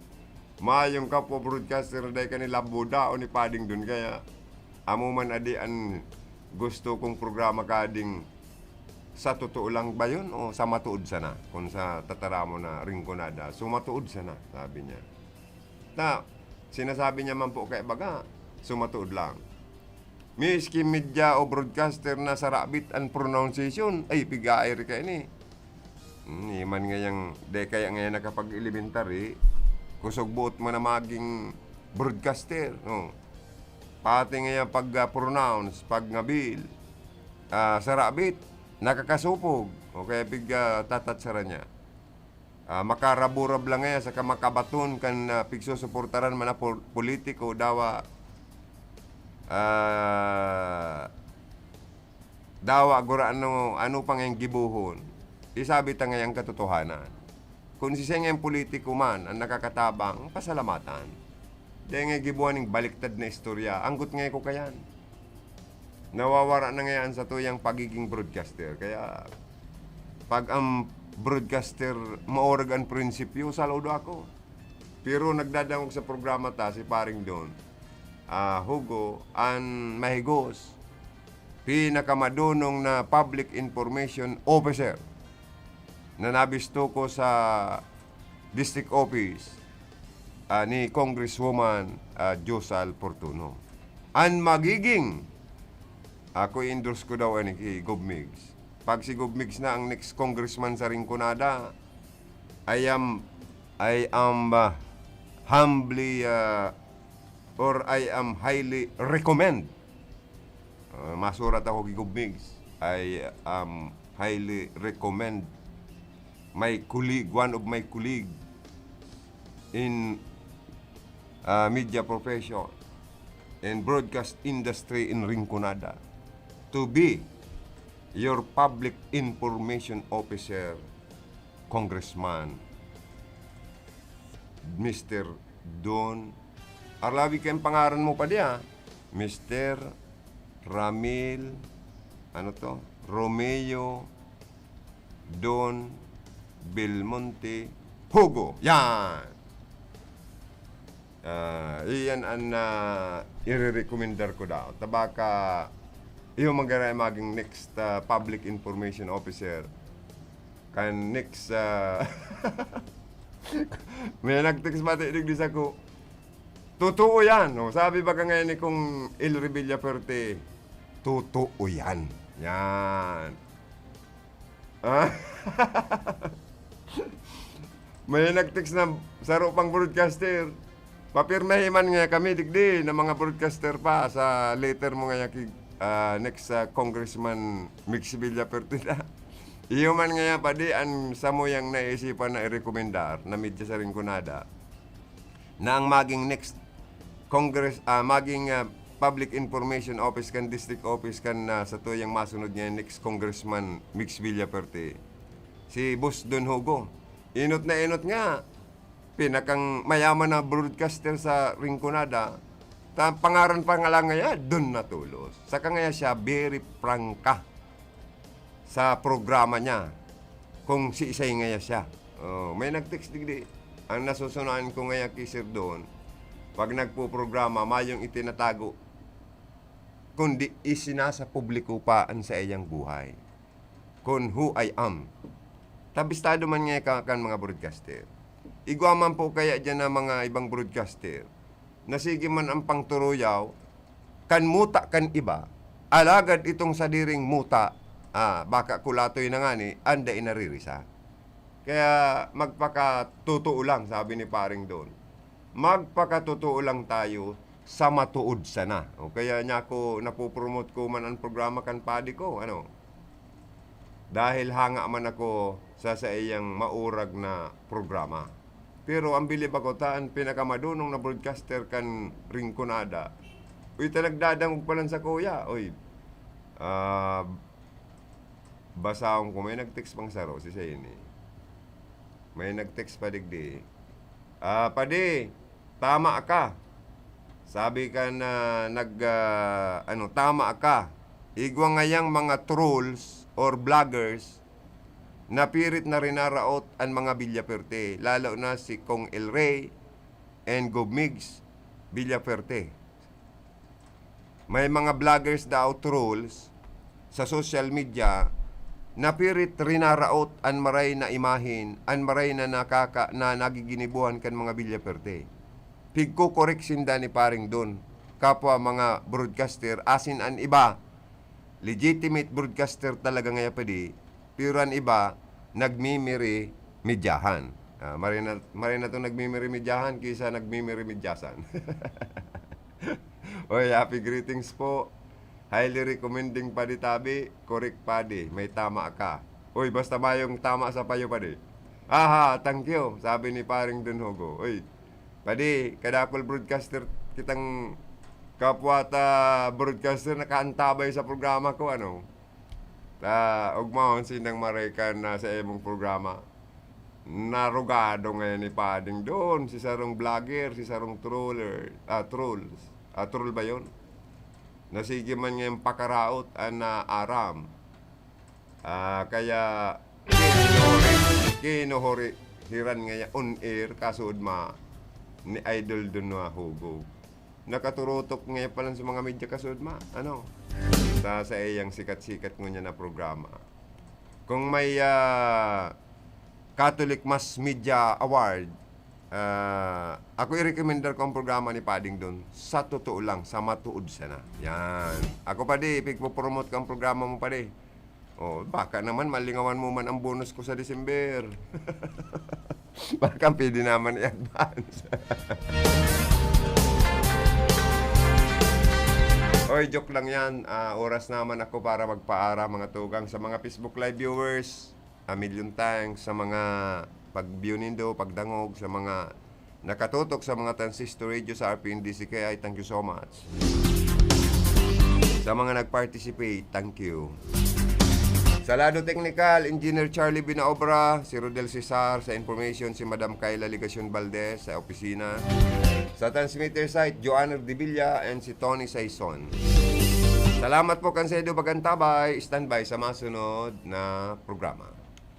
Mayong kapwa broadcaster, dai kani labuda o ni Pading Don, kaya amo man adi an gusto kong programa kading sa totoo lang ba yun o sa matuod sana? Kung sa tataramon na Rinconada, so matuod sana, sabi niya. Na, sinasabi niya man po kay baga, so matuod lang. Miski media o broadcaster na sarabit an pronunciation, ay, pigair kaini. Hmm, iman ngayang, de kaya ngayon nakapag-elementary, kusog buot mo na maging broadcaster, no? Pati ngayang pag, ah, pronounce, pag ngabil, ah, sarabit, nakakasupog, o kaya pig, ah, tatatsaran niya. Ah, makaraburab lang ngayon, saka makabaton kan, ah, pigsusuportaran man na pol-, politiko, dawa, ah, dawa, gura ano, ano pa ngayang gibohon. Isabi ta ngayang katotohanan. Kun siisay ngayang politiko man an nakakatabang, pasalamatan. Dai nga gibohan ning baliktad na istorya, anggot nga ko kayan. Nawawara na ngayan sa tuyang pagiging broadcaster. Kaya, pag ang broadcaster maorag an prinsipyo, saludo ako. Pero nagdadangog sa programa ta, si Paring Don, ah, Hugo, an mahigos, pinakamadunong na public information officer na nabisto ko sa district office, ah, ni Congresswoman, ah, Josal Fortuno. An magiging, ako i-endorse ko daw ani ki Gov Migs. Pag si Gov Migs na ang next congressman sa Rinconada, I am, I am, ah, humbly, ah, or I am highly recommend. Ah, masurat ako ki Gov Migs. I am highly recommend my colleague, one of my colleague in, ah, media profession and broadcast industry in Rinconada to be your public information officer, Congressman, Mister Don. Arlabi kayong pangaran mo pa diya, Mister Ramil, ano to? Romeo Don Belmonte Hugo. Yan! Ah, iyan an, ah, irerekomendar ko daw. Tabaka, iyo magara maging next, ah, public information officer. Kan next, ah, may nag-text ba, digdi sako? Totoo yan, no? Sabi ba ka ngayon ni Kong El Revilla Fuerte, totoo yan. Yan. Ah? May nag-text na saro pang broadcaster. Papirmahi man nga kami, digdi, na mga broadcaster pa sa letter mo nga ki, ah, next sa Congressman Mix Villafuerte na. Iyo man nga padi an samuyang naisipan na irekomendar na media sa Rinconada na ang maging next Congress, ah, maging, ah, public information office kan district office kan, ah, sa tuyang masunod nga next Congressman Mix Villafuerte, si Boss Don Hugo. Inot na inot nga, pinakang mayaman na broadcaster sa Rinconada, ta-, pangaran pa nga lang ngaya, Don Natulos. Saka ngaya siya, very prangka sa programa niya, kung siisay ngaya siya. Oh, may nag-text digdi. Ang nasusunaan ko ngaya ki Sir Don, pag nagpoprograma, mayong itinatago, kundi isinasa publiko pa an saiyang buhay. Kun who I am. Tabistado man ngaya ka, kan mga broadcaster. Igwa man po kaya diyan na mga ibang broadcaster na sige man ang pangturuyaw kan muta kan iba, alagad itong sadiring muta, ah, baka kulatoy na ngani, an dai naririsa. Kaya magpakatotoo lang, sabi ni Paring Don. Magpakatotoo lang tayo sa matuod sana. O kaya niya ako, napopromote ko man ang programa kan padi ko, ano? Dahil hanga man ako sa saiyang maurag na programa. Pero ang bilib ako ta an pinakamadonong na broadcaster kan Rinconada. Uy, ta nagdadangog pa lang sa kuya. Uy, ah, basahon ko, may nag-text pang saro, si Seni. May nag-text pa digdi. Ah, padi, tama ka. Sabi ka na nag, ah, ano, tama ka. Igwa ngayang mga trolls or vloggers, napirit na rinaraot an mga Villafuerte, lalo na si Kong El Rey and Gov Migs Villafuerte. May mga vloggers daw, trolls, sa social media, napirit rinaraot an maray na imahen, an maray na nakaka-, na nagiginibuhan kan mga Villafuerte. Pigko-correct sinda ni Paring Don, kapwa mga broadcaster, asin an iba, legitimate broadcaster talaga ngaya padi, pero an iba, nagmimiri-midyahan. Ah, maray na, maray na itong nagmimiri-midyahan kaysa nagmimiri-midyasan. Oy, happy greetings po. Highly recommending padi tabi. Correct padi. May tama ka. Oy, basta mayong tama sa payo padi. Aha, thank you. Sabi ni Paring Don Hugo. Oy, padi, kadakul broadcaster kitang kapwa ta broadcaster nakaantabay sa programa ko, ano? Ta, ugmahon sindang maray kan na sa imong programa. Narugado ngayon ni Pading Don, si sarong vlogger, si sarong troller, ah, trolls. Ah, troll ba yun? Na sige man ngayon pakaraot an, ah, aram. Ah, kaya kinuhuri, kinuhuri, hiran ngaya on air, kasud ma ni Idol Don na Hugo. Nakaturutok ngaya pa lang sa mga media kasud ma, ano, sa, sa iyang sikat-sikat ngunyan na programa. Kung may, ah, Catholic Mass Media Award, ah, ako i-recommendar ko ang programa ni Pading Don. Sa totoo lang, sa matuod sana. Yan. Ako, padi, pigpo-promote ko ang programa mo, padi. Oh, baka naman malingawan mo man ang bonus ko sa December. Baka pwede naman i-advance. Oy, joke lang yan. Ah, oras naman ako para magpaara, mga tugang, sa mga Facebook Live viewers. A million thanks sa mga pag-view nindo, pagdangog, sa mga nakatutok sa mga transistor radio sa R P N D C K I, thank you so much. Sa mga nag-participate, thank you. Sa lado teknikal, Engineer Charlie Binaobra, si Rodel Cesar, sa information, si Madam Kayla Legacion Valdez sa opisina. Sa transmitter site, Joanna Revilla and si Tony Saison. Salamat po kan saindo pag-antabay. Standby sa masunod na programa.